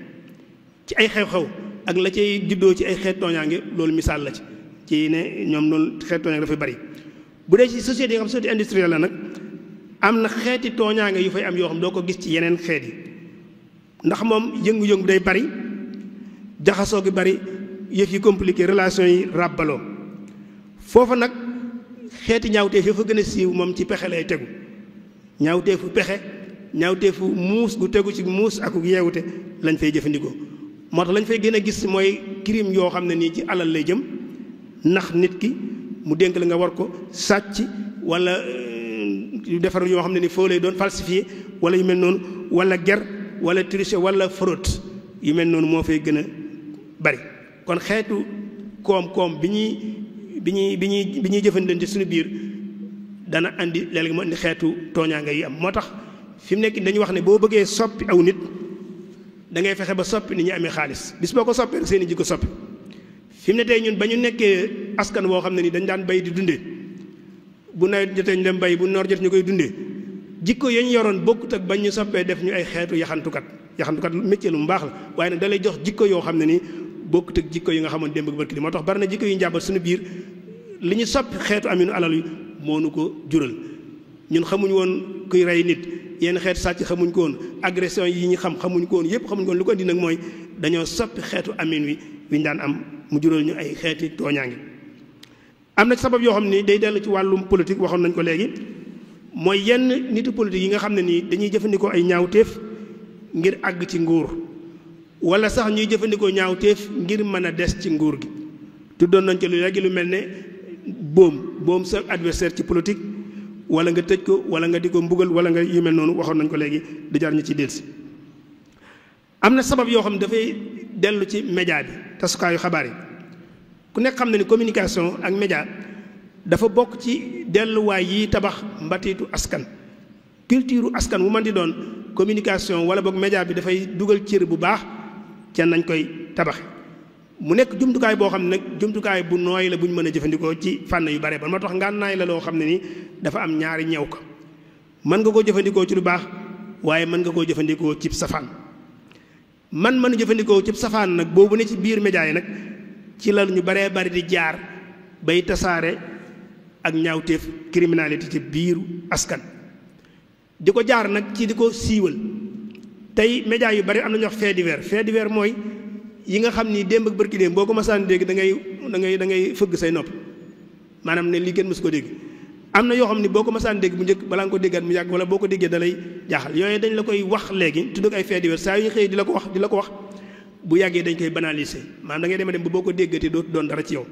ci ay xew-xew ak la cay juddoo ci ay xeetu tooñaange loolu misaal la ci ne ñoom loolu xeetu tooñaange dafay bari bu dee ci société yi nga xam société industrielle la nag am na xeeti tooñaange yu fay am yoo xam doo ko gis ci yeneen xeet yi ndax moom yëngu-yëngu day bari jaxasoo gi bari yëf yi compliqué relation yi ràbbaloo foofa nag xeeti ñaawteef yoo fa gën a siiw moom ci pexe lay tegu ñaawteefu pexe ñaawteefu muus gu tegu ci muus ak yeewute lañ fay jëfandikoo moo tax lañ fay gën a gis mooy crime yoo xam ne nii ci alal lay jëm ndax nit ki mu dénk la nga war ko sàcc wala defar yoo xam ne ni foo lay doon falsifié wala yu mel noonu wala ger wala tricher wala fraude yu mel noonu moo fay gën a bari kon xeetu koom-koom bi ñuy jëfandikoo ci suñu biir dana andi léeg-léeg mu andi xeetu tooñaanga yi am moo tax fi mu nekk dañuy wax ne boo bëggee soppi aw nit da ngay fexe ba soppi ni ñu amee xaalis bis boo ko soppee seen i jikko soppi fi mu ne tey ñun ba ñu nekkee askan woo xam ne ni dañ daan bay di dundee bu nawet jotee ñu dem bay bu noor jot ñu koy dundee jikko yañ yoroon bokkut ak bañ ñu soppee def ñu ay xeetu yaxantukat métier lu mu baax la waaye nag da lay jox jikko yoo xam ne ni bokkut ak jikko yi nga xamoon démb ak barki di moo tax bari na jikko yu njàmbat suñu biir li ñu soppi xeetu aminu alal yi moo nu ko jural ñun xamuñ woon kuy rey nit yenn xeetu sàcc xamuñ ko woon agression yi ñu xamuñ ko woon yépp xamuñ ko woon lu ko indi nag mooy dañoo soppi xeetu amin wi ñu daan am mu jural ñu ay xeeti tooñaange am na sabab yoo xam ni day dellu ci wàllum politique waxoon nañ ko léegi mooy yenn nitu politique yi nga xam ne nii dañuy jëfandikoo ay ñaawteef ngir àgg ci nguur wala sax ñuy jëfandikoo ñaawteef ngir mën a des ci nguur gi tuddoon nañ ci lu léegi lu mel ne boom sa adversaire ci politique wala nga tëj ko wala nga di ko mbugal wala nga yu mel noonu waxoon nañ ko léegi di jar ñu ci delsi am na sabab yoo xam ne dafay dellu ci média bi tasukaayu xabaar yi ku nekk xam na ni communication ak média dafa bokk ci delluwaay yi tabax mbatiitu askan culture askan wu man di doon communication wala boog média bi dafay dugal cër bu baax ca nañ koy tabaxe mu nekk jumtukaay boo xam ne nag jumtukaay bu nooy la bu ñu mën a jëfandikoo ci fànn yu bare ba moo tax ngànnaay la loo xam ne ni dafa am ñaari ñëw ko mën nga koo jëfandikoo ci lu baax waaye mën nga koo jëfandikoo ci safaan mënu jëfandikoo ci safaan nag boobu ne ci biir média yi nag ci la ñu baree bari di jaar bay tasaare ak ñaawteef criminalité ci biiru askan di ko jaar nag ci di ko siiwal tey média yu bari am na ñuy wax fait divers mooy yi nga xam ni démb ak bërki démb boo ko masaan dégg da ngay fëgg say nopp maanaam ne lii kenn mësu ko dégg am na yoo xam ni boo ko masaan dégg bu njëkk balaa nga ko déggaat mu yàgg wala boo ko déggee da lay jaaxal yooyu dañ la koy wax léegi tudd ay fait divers saa yu ñu xëy di la ko wax bu yàggee dañ koy banaliser maanaam da ngay dem ba boo ko déggatee dootu doon dara ci yow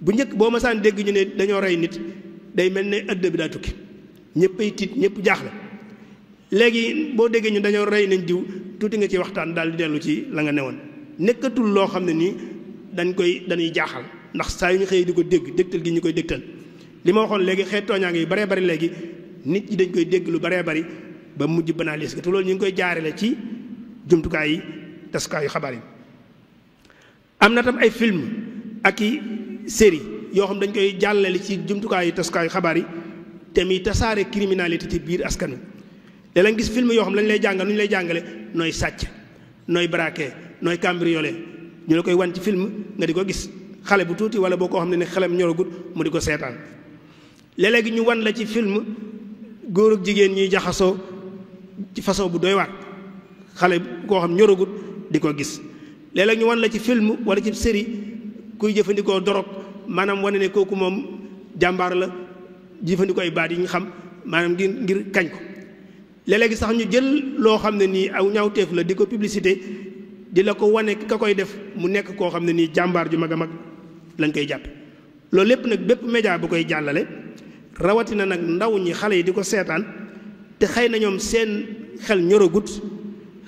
bu njëkk boo masaan dégg ñu ne dañoo rey nit day mel ne ëdd bi daa tukki ñëppay tiit ñëpp jaaxle léegi boo déggee ñu dañoo rey nañ diw tuuti nga ci waxtaan daal di dellu ci la nga newoon nekkatul loo xam ne nii dañuy jaaxal ndax saa yu ñu xëy di ko dégg dégtal gi ñu koy dégtal li ma waxoon léegi xeet tooñaa ngi yu baree bari léegi nit ñi dañ koy dégg lu baree bari ba mujj banaliser te loolu ñu ngi koy jaarale ci jumtukaay yi tasukaayu xabaar yi am na tam ay film ak i série yoo xam dañ koy jàllale ci jumtukaayu tasukaayu xabaar yi te muy tasaare criminalité ci biir askan wi da lañ gis film yoo xam lañ lay jàngal nu ñu lay jàngale nooy sàcc nooy braquer nooy cambrioler ñu la koy wan ci film nga di ko gis xale bu tuuti wala boo koo xam ne xelam ñoragut mu di ko seetaan léeg-léegi ñu wan la ci film góor ak jigéen ñuy jaxasoo ci façon bu doy waar xale koo xam ñoragut di ko gis léeg-léeg ñu wan la ci film wala ci série kuy jëfandikoo dorog maanaam wane ne kooku moom jàmbaar la jëfandikoo ay baat yi ñu xam maanaam ngir kañ ko léeg-léegi sax ñu jël loo xam ne nii aw ñaawteef la di ko publicité di la ko wane ka koy def mu nekk koo xam ne nii jàmbaar ju mag a mag lañ koy jàppe loolu lépp nag bépp média bu koy jàllale rawatina nag ndaw ñi xale yi di ko seetaan te xëy na ñoom seen xel ñoragut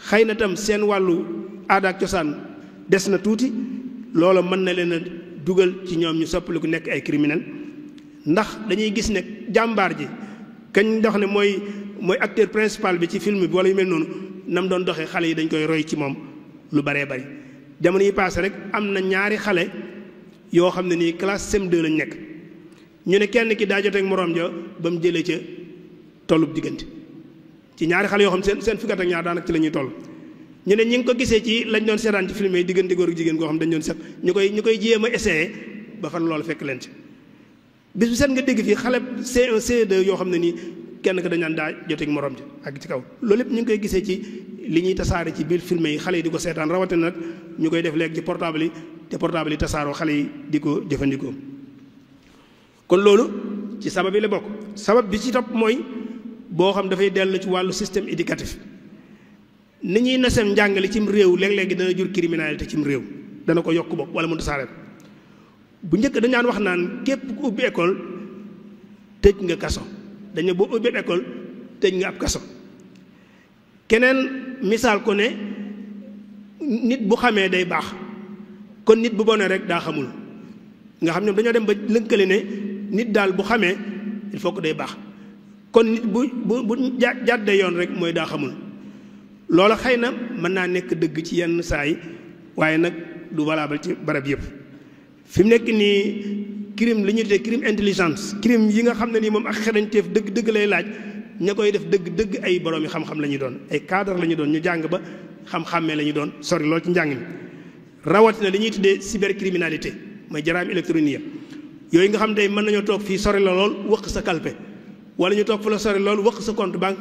xëy na tam seen wàllu aada ak cosaan des na tuuti loola mën na leen a dugal ci ñoom ñu soppaliku nekk ay criminel ndax dañuy gis ne jàmbaar ji kañ dox ne mooy acteur principal bi ci film bi wala yu mel noonu nam doon doxee xale yi dañ koy roy ci moom lu baree bari jamono yi passé rek am na ñaari xale yoo xam ne nii classe CM2 lañ nekk ñu ne kenn ki daa joteeg moroom ja ba mu jëlee ca tollub diggante ci ñaari xale yoo xam seen fukki at ak ñaar daanaka ci la ñuy toll ñu ne ñi ngi ko gisee ci lañ doon seetaan ci film yi diggante góor ak jigéen koo xam dañ doon seet ñu koy jéem a essayé ba fan loolu fekk leen ci bis bu set nga dégg fii xale C1 C2 yoo xam ne nii kenn ka dañ naan daa joteeg moroom ja ak ci kaw loolu lépp ñu ngi koy gisee ci li ñuy tasaare ci biir film yi xale yi di ko seetaan rawatina nag ñu koy def léegi ci portable yi te portable yi tasaaroo xale yi di ko jëfandikoo kon loolu ci sabab yi la bokk sabab bi ci topp mooy boo xam dafay dellu ci wàllu système éducatif ni ñuy nasem njàngale cim réew léeg-léegi dana jur criminalité cim réew dana ko yokk bopp wala mu tasaare ko bu njëkk dañu daan wax naan képp ku ubbi école tëj nga kaso dañu boo ubbi école tëj nga ab kaso keneen misaal ko ne nit bu xamee day baax kon nit bu bonee rek daa xamul nga xam ne dañoo dem ba lënkale ne nit daal bu xamee il faut que day baax kon nit bu jàddee yoon rek mooy daa xamul loola xëy na mën naa nekk dëgg ci yenn saa yi waaye nag du valable ci barab yëpp fi mu nekk nii crime li ñuy tuddee crime intelligence crime yi nga xam ne nii moom ak xereñteef dëgg lay laaj ña koy def dëgg ay borom yi xam-xam la ñuy doon ay cadre la ñuy doon ñu jàng ba xam-xàmmee la ñuy doon sori lool ci njàng mi rawatina li ñuy tuddee cybercriminalité mooy jaraam électronique yooyu nga xam tey mën nañoo toog fii sori la lool wëq sa kalpe wala ñu toog fu la sori lool wëq sa compte banque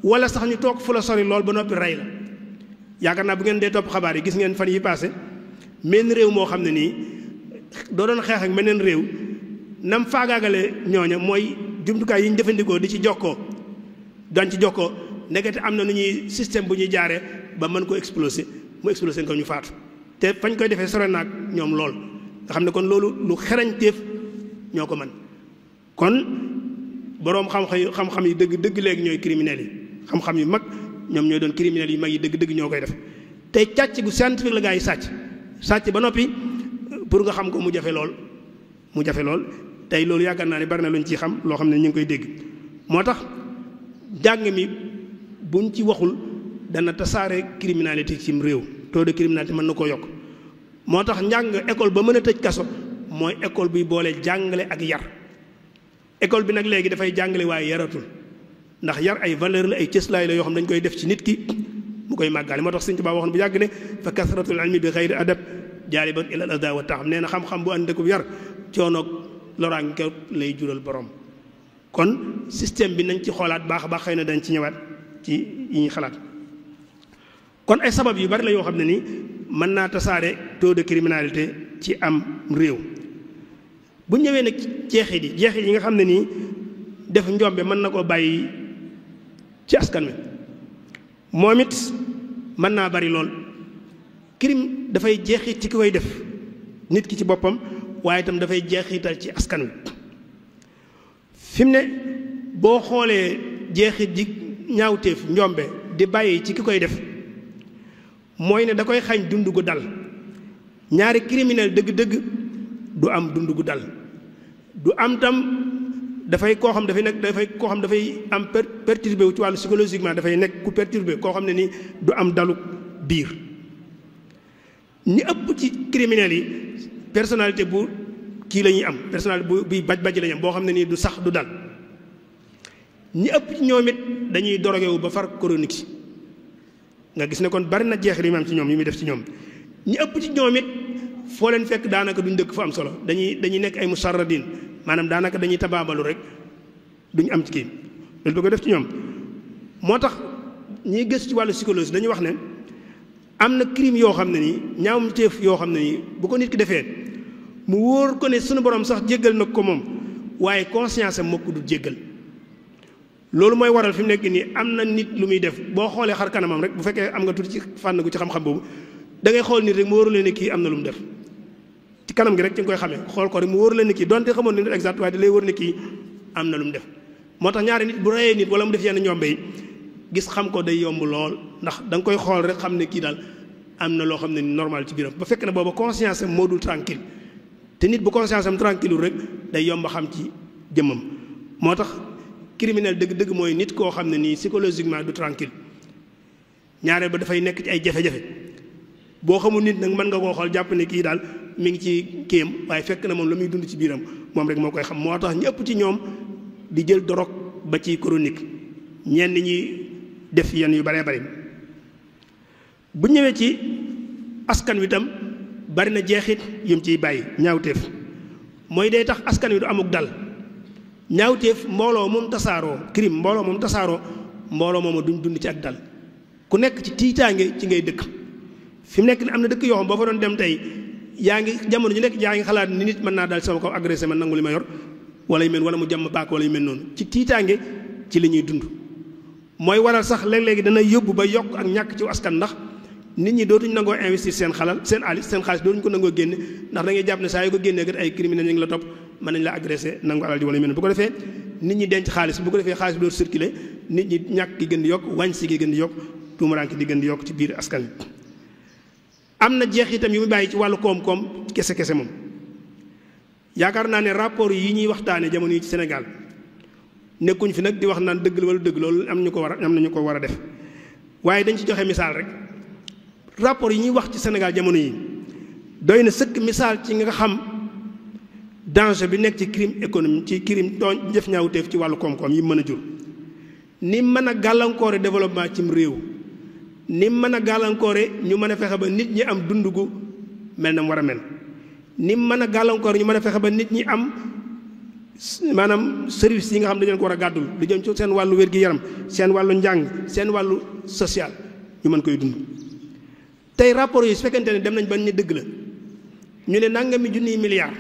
wala sax ñu toog fu la sori lool ba noppi rey la yaakaar naa bu ngeen dee topp xabaar yi gis ngeen fan yi passé menn réew moo xam ne nii doo doon xeex ak meneen réew nam faagaagale ñooña mooy jumtukaay yi ñu jëfandikoo di ci jokkoo doon ci jokkoo ndekete am na nu ñuy système bu ñuy jaaree ba mën ko explosé mu explosé ko ñu faatu te fañ koy defee sore naag ñoom lool nga xam ne kon loolu lu xerañteef ñoo ko mën kon boroom xam-xam yi dëgg léegi ñooy criminels yi xam-xam yu mag ñoom ñooy doon criminels yu mag yi dëgg ñoo koy def tey càcc gu scientifique la gaa yi sàcc ba noppi pour nga xam ko mu jafe lool tey loolu yaakaar naa ne bari na lu ñu ciy xam loo xam ne ñu ngi koy dégg moo tax jàng mi buñ ci waxul dana tasaare criminalité cim réew taux de criminalité mën na koo yokk moo tax njàng école ba mën a tëj kaso mooy école buy boole jàngale ak yar école bi nag léegi dafay jàngale waaye yaratul ndax yar ay valeur la ay cëslaay la yoo xam dañ koy def ci nit ki koy màggaale. moo tax Sëñ Tuubaa waxoon bu yàgg ne fa kasratul ilmi bi xayri adab jaaliban ila al ada wa taxam. nee na xam-xam bu ànd ak yar coonoog loraange ko lay jural borom. kon système bi nañ ci xoolaat baax a baax, xëy na dañ ci ñëwaat ci yi ñuy xalaat. kon ay sabab yu bari la yoo xam ne nii mën naa tasaare taux de criminalité ci am réew. bu ñëwee nag jeexit yi nga xam ne nii def njombe mën na koo bàyyi ci askan wi moom it mën naa bari lool. crime dafay jeexit ci ki koy def nit ki ci boppam, waaye itam dafay jeexital ci askan wi. fi mu ne boo xoolee jeexit ji ñaawteef njombe di bàyyi ci ki koy def mooy ne da koy xañ dund gu dal. ñaari criminel dëgg-dëgg du am dund gu dal, du am tam dafay koo xam dafay am perturbé wu ci wàllu psychologiquement, dafay nekk ku perturbé koo xam ne ni du am dalu biir. ñi ëpp ci criminels yi personnalité bu kii la ñuy am, personnalité bu bii baj la ñuy am boo xam ne nii du sax du dal. ñi ëpp ci ñoom it dañuy dorogé wu ba far chronique si nga gis ne kon bari na jeexit yi mu am ci ñoom yi muy def ci ñoom. ñi ëpp ci ñoom it foo leen fekk daanaka duñ dëkk fa am solo, dañuy nekk ay musarradin, maanaam daanaka dañuy tabaabalu rek duñ am ci kii loolu du ko def ci ñoom. moo tax ñiy gëstu ci wàllu psychologie dañuy wax ne am na crime yoo xam ne nii ñaawum teef yoo xam ne nii bu ko nit ki defee mu wóor ko ne sunu borom sax jéggal na ko moom, waaye conscience am moo ko du jéggal. loolu mooy waral fi mu nekk nii am na nit lu muy def boo xoolee xar kanamam rek, bu fekkee am nga tuuti ci fànn gu ci xam-xam boobu, da ngay xool nit rek mu wóoru leen ne kii am na lu mu def ci kanam gi rek ci nga koy xamee, xool ko rek mu wóoru leen ne kii donte xamoon ne nit exact waaye da lay wóor ne kii am na lu mu def. moo tax ñaari nit bu reyee nit wala mu def yenn ñombe yi gis xam ko day yomb lool, ndax da nga koy xool rek xam ne kii daal am na loo xam ne normal ci biiram, ba fekk na booba conscience am moo dul tranquille. te nit bu conscience am tranquille rek day yomb xam ci jëmmam. moo tax criminel dëgg-dëgg mooy nit koo xam ne nii psychologiquement du tranquille, ñaareel ba dafay nekk ci ay jafe-jafe. boo xamul nit nag mën nga koo xool jàpp ne kii daal mi ngi ci kéem, waaye fekk na moom la muy dund ci biiram moom rek moo koy xam. moo tax ñëpp ci ñoom di jël dorog ba ci chronique, ñenn ñi def yenn yu baree bari. bu ñëwee ci askan wi tam bari na jeexit yum ciy bàyyi. ñaawteef mooy day tax askan wi du amuk dal. ñaawteef mbooloo moom tasaaroo, crime mbooloo moom tasaaroo, mbooloo moom duñ dund ci ak dal. ku nekk ci tiitaange ci ngay dëkk. fi mu nekk ni am na dëkk yoo xam boo fa doon dem tey yaa ngi jamono ji nekk yaa ngi xalaat ni nit mën naa daal sama kaw agressé man nangu li ma yor wala yu mel, wala mu jàmm baak wala yu mel noonu. ci tiitaange ci li ñuy dund mooy waral sax léeg-léegi dana yóbbu ba yokk ak ñàkk ci askan, ndax nit ñi dootuñ nangoo investir seen xaalis dootuñ ko nangoo génne, ndax da ngay jàpp ne saa yu ko génnee kat ay criminels ñu ngi la topp, mën nañ la agressé nangu alal ji wala yu mel. bu ko defee nit ñi denc xaalis, bu ko defee xaalis bi dootu circulé, nit ñi ñàkk gi gën di yokk, wàññi gi gën di yokk, tuumaraanke di gën di yokk ci biir askan wi. am na jeex itam yu muy bàyyi ci wàllu koom-koom kese moom. yaakaar naa ne rapport yi ñuy waxtaane jamono yi ci Sénégal nekkuñ fi nag di wax naan dëgg la wala dëgg, loolu am nañu ko war a def, waaye dañ ci joxe misaal rek. rapport yi ñuy wax ci Sénégal jamono yi doy na sëkk misaal ci nga xam danger bi nekk ci crime économique, ci crime tooñ jëf ñaawteef ci wàllu koom-koom yi mën a jur. ni mën a gàllankoore développement cim réew, ni mën a gàllankoore ñu mën a fexe ba nit ñi am dund gu mel na mu war a mel, ni mën a gàllankoore ñu mën a fexe ba nit ñi am maanaam service yi nga xam dañu leen ko war a gàddul lu jëm ci seen wàllu wér-gi-yaram, seen wàllu njàng, seen wàllu social, ñu mën koy dund. tey rapport yi su fekkente ne dem nañ ba ñu dëgg la, ñu ne nangami junniy milliards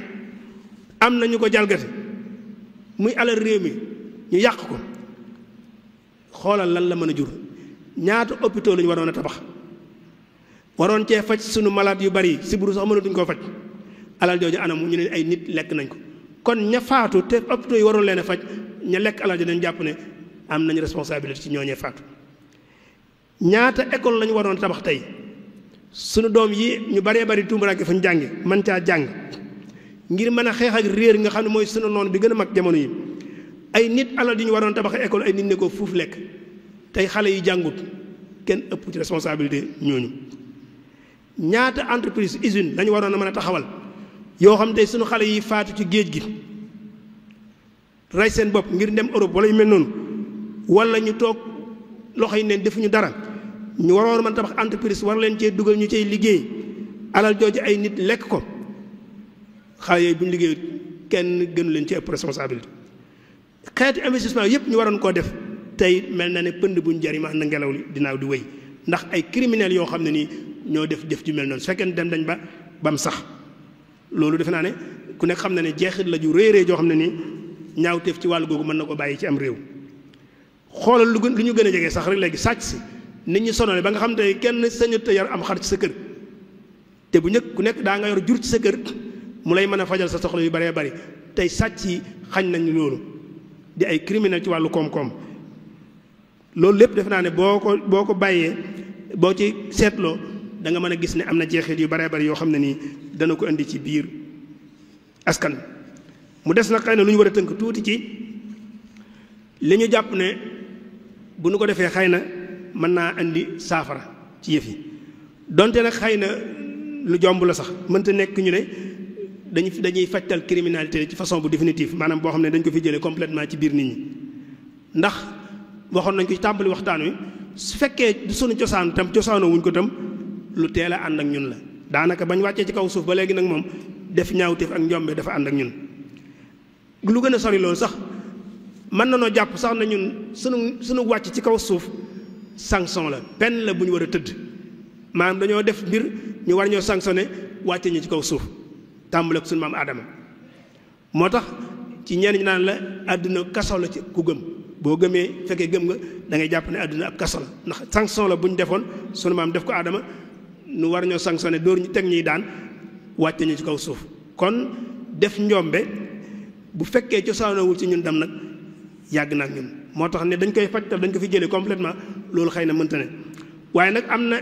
am na ñu ko jalgati muy alal réew mi ñu yàq ko, xoolal lan la mën a jur. ñaata hôpitaux la ñu waroon a tabax, waroon cee faj sunu malade yu bari, sibiru sax mënatuñ koo faj, alal jooju anamu ñu ne ay nit lekk nañ ko. kon ña faatu te hôpitaux yi waroon leen a faj, ña lekk alal ji dañ jàpp ne am nañ responsabilité ci ñooñee faatu. ñaata école la ñu waroon a tabax tey, sunu doom yi ñu baree bari tuumaraake fa ñu jànge mën caa jàng ngir mën a xeex ak réer nga xam ne mooy sunu noonu bi gën a mag jamono yi. ay nit alal yi ñu waroon tabax école ay nit ne ko fuuf lekk, tey xale yi jàngut kenn ëpp ci responsabilité ñooñu. ñaata entreprise usine lañu waroon a mën a taxawal yoo xam tey sunu xale yi faatu ci géej gi rey seen bopp ngir dem Europe wala yu mel noonu, wala ñu toog loxo yi neen defuñu dara, ñu waroon mën tabax entreprise war leen cee dugal ñu cay liggéey alal jooju ay nit lekk ko xale yooyu bu ñu liggéey kenn gënu leen ci ëpp responsabilité xeeti investissement yëpp ñu waroon koo def tey mel na ne pënd buñ jariñ ma na ngelaw li dinaaw di wéy ndax ay criminels yoo xam ne nii ñoo def ju mel noonu su fekkee dem dañ ba bam sax loolu defe naa ne ku nekk xam na ne jeexit la ju réy réy joo xam ne nii ñaawteef ci wàllu googu mën na ko bàyyi ci am réew xoolal lu ñu gën a jege sax rek léegi sàcc si nit ñi sonale ba nga xam te kenn sañut a yar am xar ci sa kër te bu njëkk ku nekk daa nga yor jur ci sa kër mu lay mën a fajal sa soxla yu bëree bëri tey sàcc yi xañ nañ loolu di ay criminel ci wàllu koom-koom loolu lépp defe naa ne boo ko bàyyee boo ci seetloo da nga mën a gis ne am na jeexit yu bëree bëri yoo xam ne nii dana ko indi ci biir askan mu des nag xëy na lu ñu war a tënk tuuti ci li ñu jàpp ne bu nu ko defee xëy na mën naa indi saafara ci yëf yi donte nag xëy na lu jomb la sax mënta nekk ñu ne dañuy fajtal criminalité ci façon bu définitive maanaam boo xam ne dañ ko fi jëlee complètement ci biir nit ñi ndax waxoon nañ ko ci tàmbali waxtaan wi su fekkee du sunu cosaan tam cosaanoo wuñ ko tam lu teel a ànd ak ñun la daanaka bañ wàccee ci kaw suuf ba léegi nag moom def ñaawteef ak njombe dafa ànd ak ñun lu gën a sori loolu sax mën na noo jàpp sax na ñun sunu wàcc ci kaw suuf sanction la peine la bu ñu war a tëdd maanaam dañoo def mbir ñu war ñoo sanctionné wàcce ñu ci kaw suuf tàmbale ko suñu maam Aadama moo tax ci ñenn ñi naan la àdduna kaso la ci ku gëm boo gëmee fekkee gëm nga da ngay jàpp ne àdduna ab kaso la ndax sanction la bu ñu defoon sunu maam def ko Aadama nu war ñoo sanctionné dóor ñu teg ñuy daan wàcce ñu ci kaw suuf kon def njombe bu fekkee cosaanowul ci ñun dam nag yàgg na ak ñun moo tax ne dañ koy fajtal dañ ko fi jëlee complètement loolu xëy na mënta ne waaye nag am na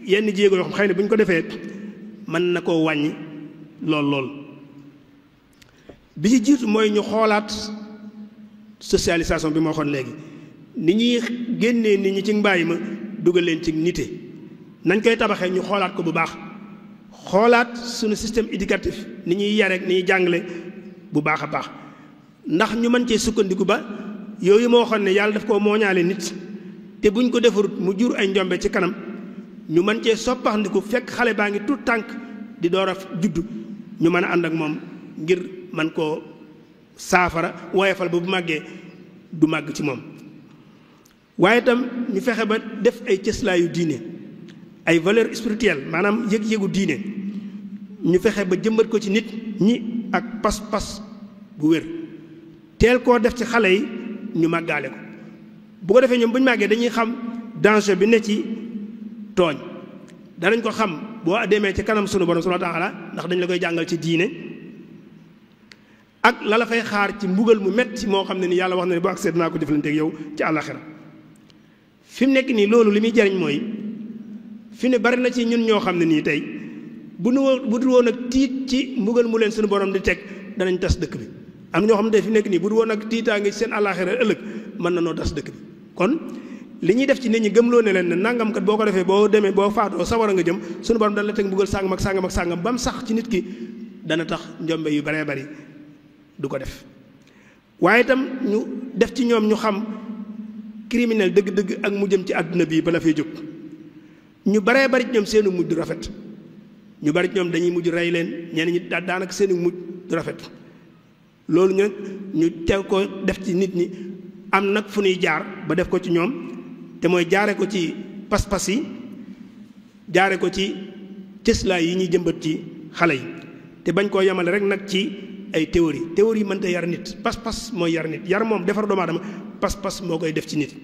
yenn jéego yoo xam xëy na bu ñu ko defee mën na koo wàññi lool bi ci jiitu mooy ñu xoolaat socialisation bi moo waxoon léegi ni ñuy génnee nit ñi ci mbàyyi ma dugal leen ci nite nañ koy tabaxee ñu xoolaat ko bu baax xoolaat suñu système éducatif ni ñuy yare ni ñuy jàngale bu baax a baax ndax ñu mën cee sukkandiku ba yooyu moo waxoon ne yàlla daf koo mooñaale nit te buñ ko defarut mu jur ay njombe ci kanam ñu mën cee soppaxndiku fekk xale baa ngi tuut tànk di door a juddu ñu mën a ànd ak moom ngir man koo saafara woyefal ba bu màggee du màgg ci moom waaye itam ñu fexe ba def ay cëslaayu diine ay valeur spirituelle maanaam yëg-yëgu diine ñu fexe ba jëmbat ko ci nit ñi ak pas-pas bu wér teel koo def ci xale yi ñu màggaale ko bu ko defee ñoom bu ñu màggee dañuy xam danger bi ne ci tooñ danañ ko xam boo demee ci kanam sunu borom subhanahu wa ta'ala ndax dañ la koy jàngal ci diine ak la la fay xaar ci mbugal mu metti moo xam ne ni yàlla wax na ne boo agsee dinaa ko jëflanteeg yow ci àllaxira fi mu nekk nii loolu li muy jariñ mooy fi ne bari na ci ñun ñoo xam ne nii tey bu dul woon ak tiit ci mbugal mu leen sunu borom di teg danañ tas dëkk bi am ñoo xam ne fi nekk nii bu dul woon ak tiitaange seen àllaxira ëllëg mën na noo tas dëkk bi kon li ñuy def ci nit ñi gëmloo ne leen ne nangam kat boo ko defee boo demee boo faatoo sawara nga jëm sunu borom dana la teg mbugal sàngam ak sàngam ak sàngam ba mu sax ci nit ki dana tax njombe yu baree bari du ko def waaye itam ñu def ci ñoom ñu xam criminel dëgg-dëgg ak mu jëm ci àdduna bii bala fay jóg ñu baree bari ci ñoom seenu mujj du rafet ñu bari ci ñoom dañuy mujj rey leen ñenn ñi daanaka seenu mujj du rafet loolu ñu teg ko def ci nit ñi am nag fu ñuy jaar ba def ko ci ñoom te mooy jaare ko ci pas-pas yi jaare ko ci cëslaay yi ñuy jëmbat ci xale yi te bañ koo yemale rek nag ci ay théorie mënta yar nit pas-pas mooy yar nit yar moom defar doomu aadama pas-pas moo koy def ci nit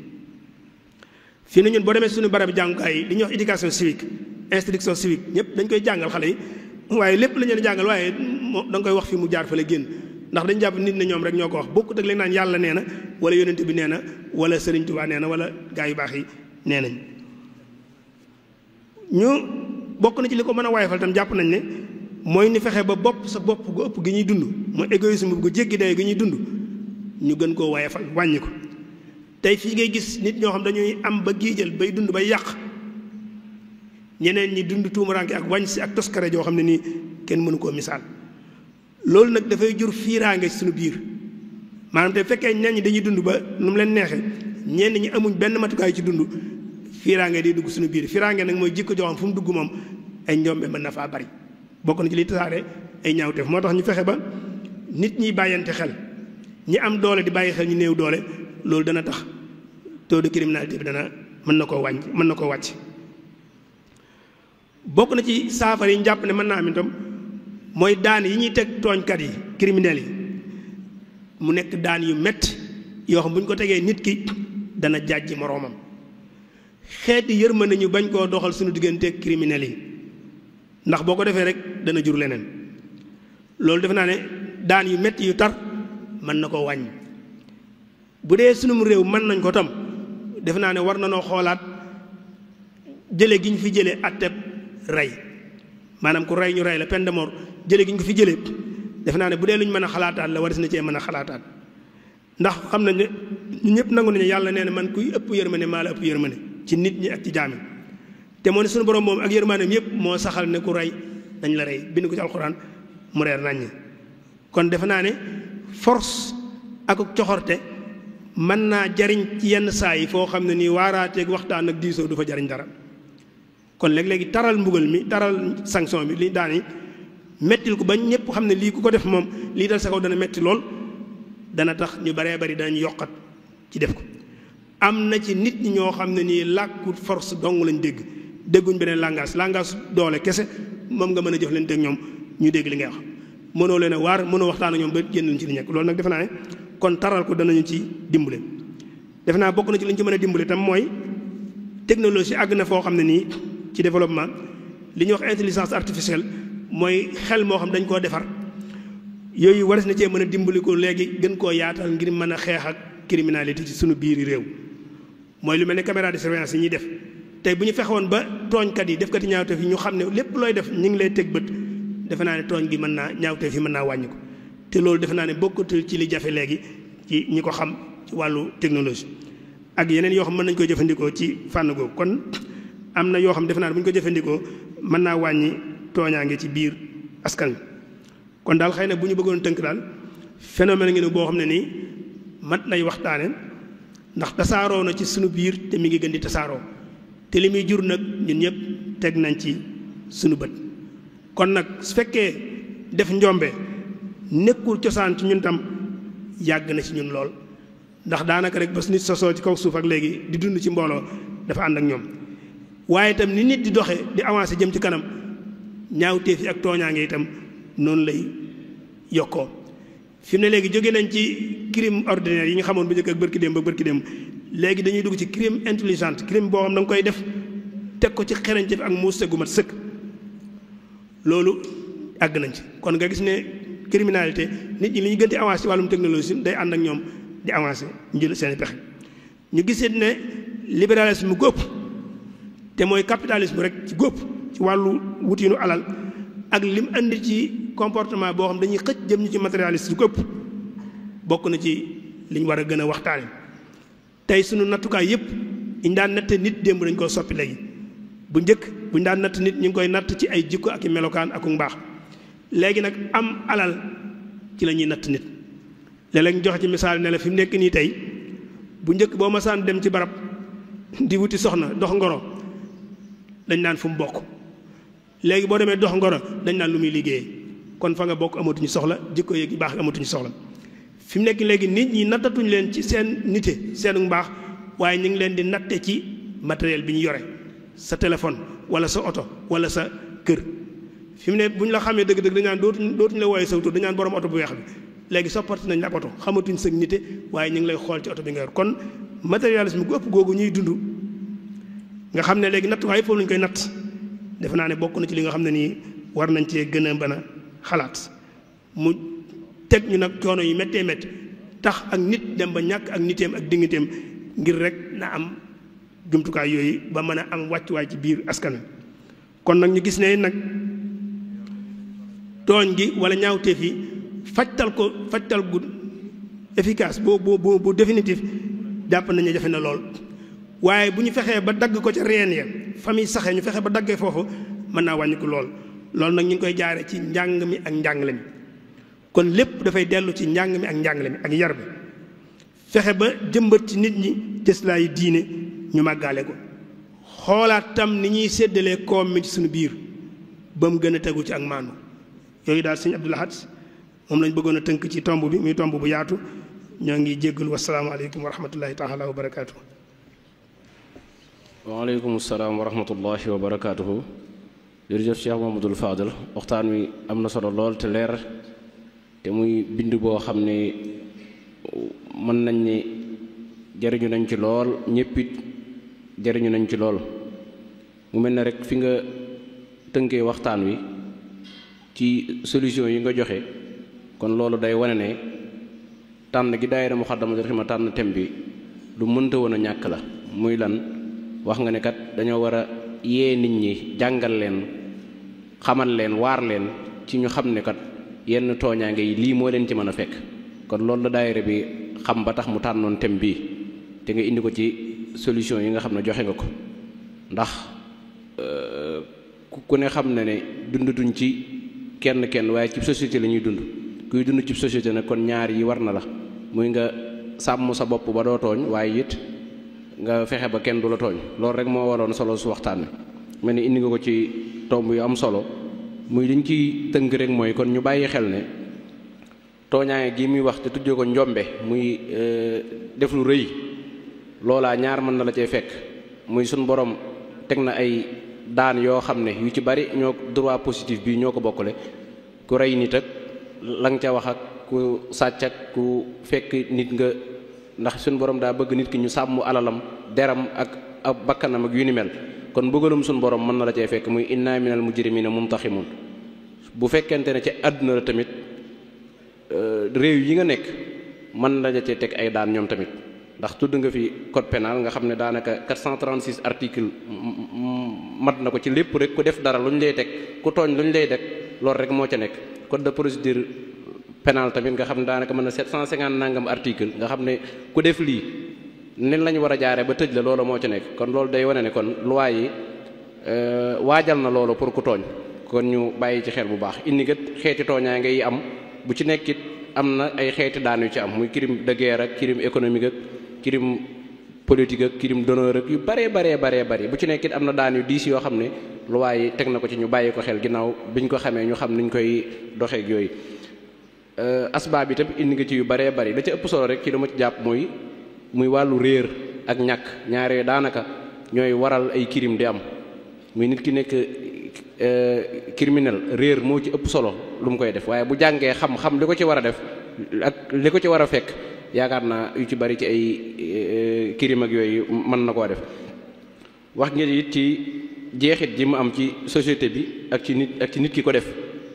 fii na ñun boo demee suñu barab jàngukaay yi li ñuy wax éducation civique instruction civique ñëpp dañ koy jàngal xale yi waaye lépp la ñu leen jàngal waaye da nga koy wax fi mu jaar fa la génn ndax dañ jàpp nit ne ñoom rek ñoo ko wax bokkut ak leen naan yàlla nee na wala yonent bi nee na wala Sëriñ Tuubaa nee na wala gaa yu baax yi nee nañ ñu bokk na ci li ko mën a waayefal tam jàpp nañ ne mooy ni fexe ba bopp sa bopp gu ëpp gi ñuy dund mooy égoïsme gu jéggi day gi ñuy dund ñu gën koo waayefal wàññi ko tey fii ngay gis nit ñoo xam dañuy am ba giijal bay dund bay yàq ñeneen ñi dund tuumuranke ak wàññ si ak toskare joo xam ne nii kenn mënu koo misaal loolu nag dafay jur fiiraange ci suñu biir maanaam te fekkee ñenn ñi dañuy dund ba nu mu leen neexee ñenn ñi amuñ benn matukaay ci dund fiiraange day dugg suñu biir. fiiraange nag mooy jikko joo xam fu mu dugg moom ay njombe mën na faa bari, bokk na ci li tasaare ay ñaawteef. moo tax ñu fexe ba nit ñi bàyyante xel, ñi am doole di bàyyi xel ñu néew doole. loolu dana tax taux de criminalité bi mën na koo wàcc. bokk na ci saafara yi ñu jàpp ne mën naa am itam mooy daan yi ñuy teg tooñkat yi criminels yi mu nekk daan yu metti yoo xam bu ñu ko tegee nit ki dana jàjji moroomam. xeeti yërmande ñu bañ koo doxal suñu digganteeg criminels yi, ndax boo ko defee rek dana jur leneen. loolu defe naa ne daan yu metti yu tar mën na koo wàññi. bu dee sunum réew mën nañ ko tam defe naa ne war na noo xoolaat jële gi ñu fi jëlee atteb rey, maanaam ku rey ñu rey la peine de mort, jële gi ñu ko fi jëlee defe naa ne bu dee lu ñu mën a xalaataat la, war na cee mën a xalaataat. ndax xam nañ ne ñu ñëpp nangu nañu yàlla nee na man kuy ëpp yërmande maa la ëpp yërmande ci nit ñi ak ci jaami. te moo ne suñu borom moom ak yërmandeem yëpp moo saxal ne ku rey dañ la rey, bind ko ci alxuraan mu reer naññi. kon defe naa ne force ak coxorte mën naa jariñ ci yenn saa yi foo xam ne nii waaraateeg waxtaan ak diisoo du fa jariñ dara. kon léegi taral mbugal mi, taral sanction bi li daan yi mettil ko ba ñëpp xam ne lii ku ko def moom lii dal sa kaw dana metti lool, dana tax ñu baree bari danañ yokkat ci def ko. am na ci nit ñi ñoo xam ne nii làkku force dong lañ dégguñ beneen langage doole kese moom nga mën a jëflante ak ñoom ñu dégg li ngay wax. mënoo leen a waar, mënoo waxtaan ak ñoom ba génn ci li nekk. loolu nag defe naa ne kon taral ko danañu ci dimbale. defe naa bokk na ci li ñu ci mën a dimbale tam mooy technologie àgg na foo xam ne nii ci développement li ñuy wax intelligence artificielle mooy xel moo xam dañ koo defar. yooyu waras na cee mën a dimbali ko léegi gën koo yaatal ngir mën a xeex ak criminalité ci suñu biiri réew. mooy lu mel ne caméra de surveillance yi ñuy def tey bu ñu fexewoon ba tooñkat yi defkati ñaawteef yi ñu xam ne lépp looy def ñu ngi lay teg bët, defe naa ne tooñ gi mën naa ñaawteef yi mën naa wàññi ko. te loolu defe naa ne bokkatul ci li jafe léegi ci ñi ko xam ci wàllu technologie ak yeneen yoo xam mën nañ koy jëfandikoo ci fànn googu. kon am na yoo xam defe naa ne bu ñu ko jëfandikoo mën naa wàññi tooñaange ci biir askan wi. kon daal xëy na bu ñu bëggoon tënk daal phénomène ngi ne boo xam ne nii mat lay waxtaane, ndax tasaaroo na ci sunu biir te mi ngi gën di tasaaroo, te li muy jur nag ñun ñëpp teg nañ ci sunu bët. kon nag su fekkee def njombe nekkul cosaan ci ñun tam yàgg na ci ñun lool, ndax daanaka rek ba nit sosoo ci kaw suuf ak léegi di dund ci mbooloo dafa ànd ak ñoom. waaye itam ni nit di doxe di avancé jëm ci kanam, ñaawteef yi ak tooñaange itam noonu lay yokkoo. fi mu ne léegi jóge nañ ci crime ordinaire yi nga xamoon bu njëkk ak bërki démb léegi dañuy dugg ci crime intelligent, crime boo xam da nga koy def teg ko ci xereñteef ak muus gu mat sëkk. loolu àgg nañ ci. kon nga gis ne criminalité nit ñi li ñu gën di avancé ci wàllum technologie day ànd ak ñoom di avancé ñu jël seen i pexe. ñu gisee ne libéralisme góob te mooy capitalisme rek ci góob ci wàllu wutinu alal ak lim andi ci comportement boo xam dañuy xëcc jëm ñu ci matérialiste su góob bokk na ci liñ war a gën a waxtaane. tey sunu nattukaay yëpp ñu daan natt nit démb dañ koo soppi léegi. bu njëkk buñ daan natt nit ñu ngi koy natt ci ay jikko ak i melokaan ak mbaax. léegi nag am alal ci la ñuy natt nit. léeg-léeg ñu joxe ci misaal ne la fi mu nekk nii tey bu njëkk boo masaan dem ci barab di wuti soxna dox ngoro dañ naan fu mu bokk. léegi boo demee dox ngoro dañ naan lu muy liggéeyee. kon fa nga bokk amatuñu soxla, jikko yeeg baax amatuñu soxla. fi mu nekk léegi nit ñi nattatuñ leen ci seen nite seenu mbaax, waaye ñu ngi leen di natte ci matériel bi ñu yore, sa téléphone wala sa oto wala sa kër. fi mu ne bu ñu la xamee dëgg-dëgg dañ naan dootuñ la wooyee sa tur dañ naan borom oto bu weex bi. léegi soppati nañ la ab oto xamatuñ sa nite, waaye ñu ngi lay xool ci oto bi nga yor. kon matérialisme gu ëpp googu ñuy dund nga xam ne léegi natt waaye foofu lañ koy natt, defe naa ne bokk na ci li nga xam ne nii war nañ cee gën a mën a xalaat. mu teg ñu nag coono yu méttee métti tax ak nit dem ba ñàkk ak niteem ak digganteem ngir rek na am jumtukaay yooyu ba mën a am wàccuwaay ci biir askan wi. kon nag ñu gis ne nag tooñ gi wala ñaawteef yi fajtal gu efficace bu définitif jàpp nañu jafe na lool. waaye bu ñu fexee ba dagg ko ca reen ya famille saxee ñu fexe ba daggee foofu mën naa wàññi ko lool. loolu nag ñu ngi koy jaare ci njàng mi ak njàngale mi. kon lépp dafay dellu ci njàng mi ak njàngale mi ak yar bi, fexe ba jëmbat ci nit ñi cëslaayu diine ñu màggaale ko, xoolaat tam ni ñuy séddalee koom mi ci suñu biir ba mu gën a tegu ci ak maandu yooyu daal sëñ Abdou Lahad moom lañ bëggoon a tënk ci tomb bi muy tomb bu yaatu ñoo ngi jéggul wasalaamaaleykum wa rahmatullahi taala wa barakaatu. waaleykum salaam wa rahmatullahi wa barakaatuhu. jërëjëf Cheikh Mamadou Fadal waxtaan wi am na solo lool te leer te muy bind boo xam ne mën nañ ne jariñu nañ ci lool ñëpp it jariñu nañ ci lool mu mel ne rek fi nga tënkee waxtaan wi ci solution yi nga joxe kon loolu day wane ne tànn gi daayira Muxaddamatul Xidma tànn thème bi lu mënta woon a ñàkk la muy lan wax nga ne kat dañoo war a yee nit ñi jàngal leen xamal leen waar leen ci ñu xam ne kat yenn tooñaange yi lii moo leen ci mën a fekk kon loolu la daayira bi xam ba tax mu tànnoon thème bii te nga indi ko ci solution yi nga xam ne joxe nga ko ndax ku ne xam na ne dundatuñ ci kenn waaye ci société la ñuy dund kuy dund ci société nag kon ñaar yi war na la muy nga sàmm sa bopp ba doo tooñ waaye it nga fexe ba kenn du la tooñ loolu rek moo waroon solo su waxtaan wi mel ni indi nga ko ci tomb yu am solo muy liñ ci tënk rek mooy kon ñu bàyyi xel ne tooñaange gi muy wax te tuddee ko njombe muy def lu rëy loolaa ñaar mën na la cee fekk muy suñ borom teg na ay daan yoo xam ne yu ci bari ñoo droit positif bi ñoo ko bokkale ku rey nit ak la nga ca wax ak ku sàcc ak ku fekk nit nga ndax suñu borom daa bëgg nit ki ñu sàmm alalam deram ak bakkanam ak yu ni mel kon bëggalum suñu borom mën na la cee fekk muy inna minal mujrimina muntaximun bu fekkente ne ci àdduna la tamit réew yi nga nekk mën na la cee teg ay daan ñoom tamit ndax tudd nga fi code pénal nga xam ne daanaka 436 article mat na ko ci lépp rek ku def dara lu ñu lay teg ku tooñ lu ñu lay teg loolu rek moo ca nekk code de procédure pénal tamit nga xam ne daanaka mën na 750 nangam article nga xam ne ku def lii nen lañu war a jaaree ba tëj la loolu moo ci nekk kon loolu day wane ne kon loi yi waajal na loolu pour ku tooñ kon ñu bàyyi ci xel bu baax indi kat xeeti tooñaa ngay am bu ci nekkit am na ay xeeti daan yu ci am muy crime de guerre ak crime économique ak crime politique ak crime d'honneur ak yu baree bari bu ci nekkit am na daan yu diis yoo xam ne loi yi teg na ko ci ñu bàyyi ko xel ginnaaw biñ ko xamee ñu xam niñ koy doxeek yooyu asbaab bi tam indi nga ci yu baree bari da ca ëpp solo rek ci dama ci jàpp muy wàllu réer ak ñàkk ñaaree daanaka ñooy waral ay crime di am muy nit ki nekk criminel réer moo ci ëpp solo lu mu koy def waaye bu jàngee xam li ko ci war a def ak li ko ci war a fekk yaakaar naa yu ci bari ci ay crime ak yooyu mën na koo def wax ngeen it ci jeexit ji mu am ci société bi ak ci nit ki ko def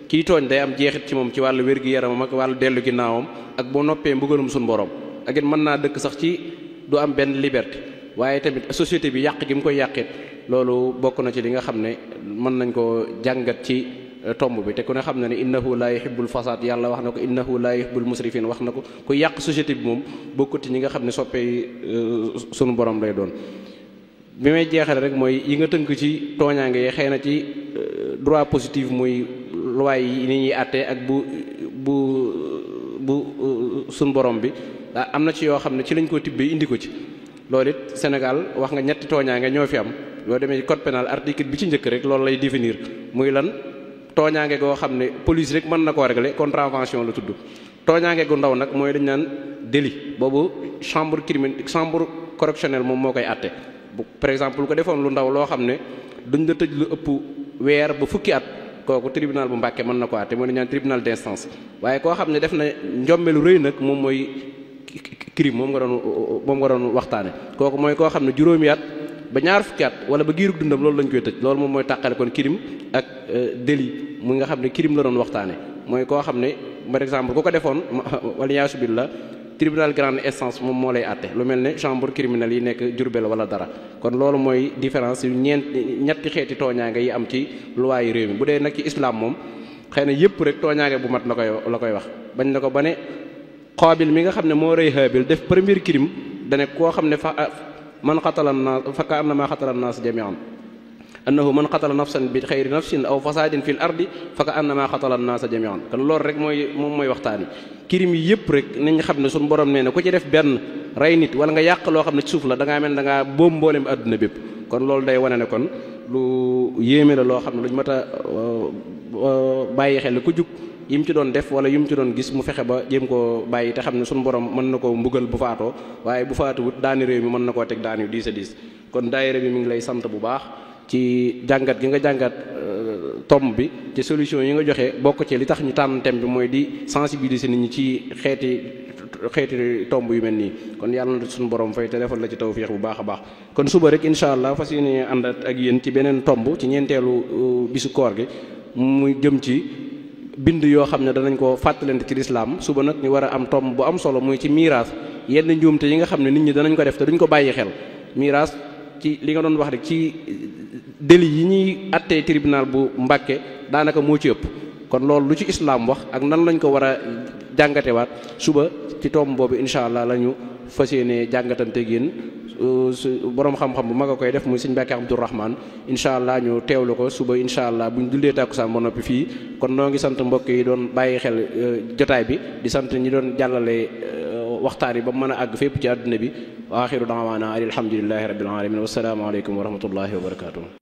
kii tooñ day am jeexit ci moom ci wàllu wér-gi-yaramam ak wàllu dellu ginnaawam ak boo noppee mbugalum suñu borom ak it mën naa dëkk sax ci du am benn liberté waaye tamit société bi yàq gi mu koy yàqit loolu bokk na ci li nga xam ne mën nañ ko jàngat ci tomb bi te ku ne xam na ne innahu laa yuhibbul fasaad yàlla wax na ko innahu laa yuhibbul musrifin wax na ko ku yàq société bi moom bokkut ci ñi nga xam ne soppee sunu borom lay doon bi may jeexale rek mooy yi nga tënk ci tooñaange yi xëy na ci droit positif muy loi yi ni ñuy àttee ak bu sunu borom bi am na ci yoo xam ne ci lañ ko tibbee indi ko ci loolu it Sénégal wax nga ñetti tooñaange ñoo fi am yoo demee ci code pénal article bi ci njëkk rek loolu lay définir muy lan tooñaange goo xam ne police rek mën na koo régler contravention la tudd tooñaange gu ndaw nag mooy dañ naan délit boobu chambre correctionnelle moom moo koy àtte bu par exemple lu ko defoon lu ndaw loo xam ne duñ la tëj lu ëpp weer ba fukki at kooku tribunal bu Mbàkke mën na ko àtte mooy dañ naan tribunal d'instance waaye koo xam ne def na njombe lu rëy nag moom mooy crime moom nga doon waxtaane kooku mooy koo xam ne juróomi at ba ñaar fukki at wala ba giirug dundam loolu lañ koy tëj loolu moom mooy tàqale kon crime ak délit mu nga xam ne crime la doon waxtaane mooy koo xam ne par exemple ku ko defoon wala yaasu billah tribunal grande instance moom moo lay àtte lu mel ne chambre criminelle yi nekk Jurbel wala dara kon loolu mooy différence yu ñetti xeeti tooñaange yi am ci loi yi réew mi bu dee nag ci islam moom xëy na yëpp rek tooñaange bu mat la koy wax bañ na ko ba ne Qaabil mi nga xam ne moo rëy Haabil def premier crime dane koo xam ne man xatala naas fa ka annama xatala naas jami'an annahu man qatala nafsan bi xayri nafsin aw fasadin fil ardi fa ka annama qatala an-naasa jami'an kon loolu rek moom mooy waxtaan kirim yi yëpp rek nañ xam ne suñu borom nee na ku ci def benn rey nit wala nga yàq loo xam ne ci suuf la da ngaa mel da ngaa boom mboolem adduna bépp kon loolu day wane ne kon lu yéeme la loo xam ne luñ mat a bàyyi xel ku jug yim ci doon def wala yim ci doon gis mu fexe ba jéem koo bàyyi te xam ne suñu borom mën na koo mbugal bu faatoo waaye bu faatuwut daani réew mi mën na koo teg daan yu diis a diis kon daayira bi mi ngi lay sant bu baax ci jàngat gi nga jàngat tomb bi ci solution yi nga joxe bokk ci li tax ñu tànn thème bi mooy di sensibiliser nit ñi ci xeeti tomb yu mel nii kon yàlla na suñu borom fay te defal la ci tawfiix bu baax a baax kon suba rek incha allah fas yéene ànd ak yéen ci beneen tomb ci ñeenteelu bisu koor gi muy jëm ci bind yoo xam ne danañ ko fàttalante ci lislaam suba nag ñu war a am tomb bu am solo muy ci miraas yenn njuumte yi nga xam ne nit ñi danañ ko def te duñ ko bàyyi xel miraas ci li nga doon wax rek ci délit yi ñuy attee tribunal bu Mbàkke daanaka moo ci ëpp kon loolu lu ci islaam wax ak nan lañ ko war a jàngatewaat suba ci tomb boobu incha allah la ñu fas yéene jàngatanteeg yéen borom xam-xam bu mag a koy def muy sëñ Mbàkke Abdourahmane incha allah ñu teewlu ko suba incha allah bu ñu jullee tàkkusaan ba noppi fii kon noo ngi sant mbokk yi doon bàyyi xel jotaay bi di sant ñi doon jàllale waxtaan yi ba mën a àgg fépp ci àdduna bi wa axiru daawaana alhamdulillahi rabbil alamin wassalaamu aleykum wa rahmatullahi wa barakatuh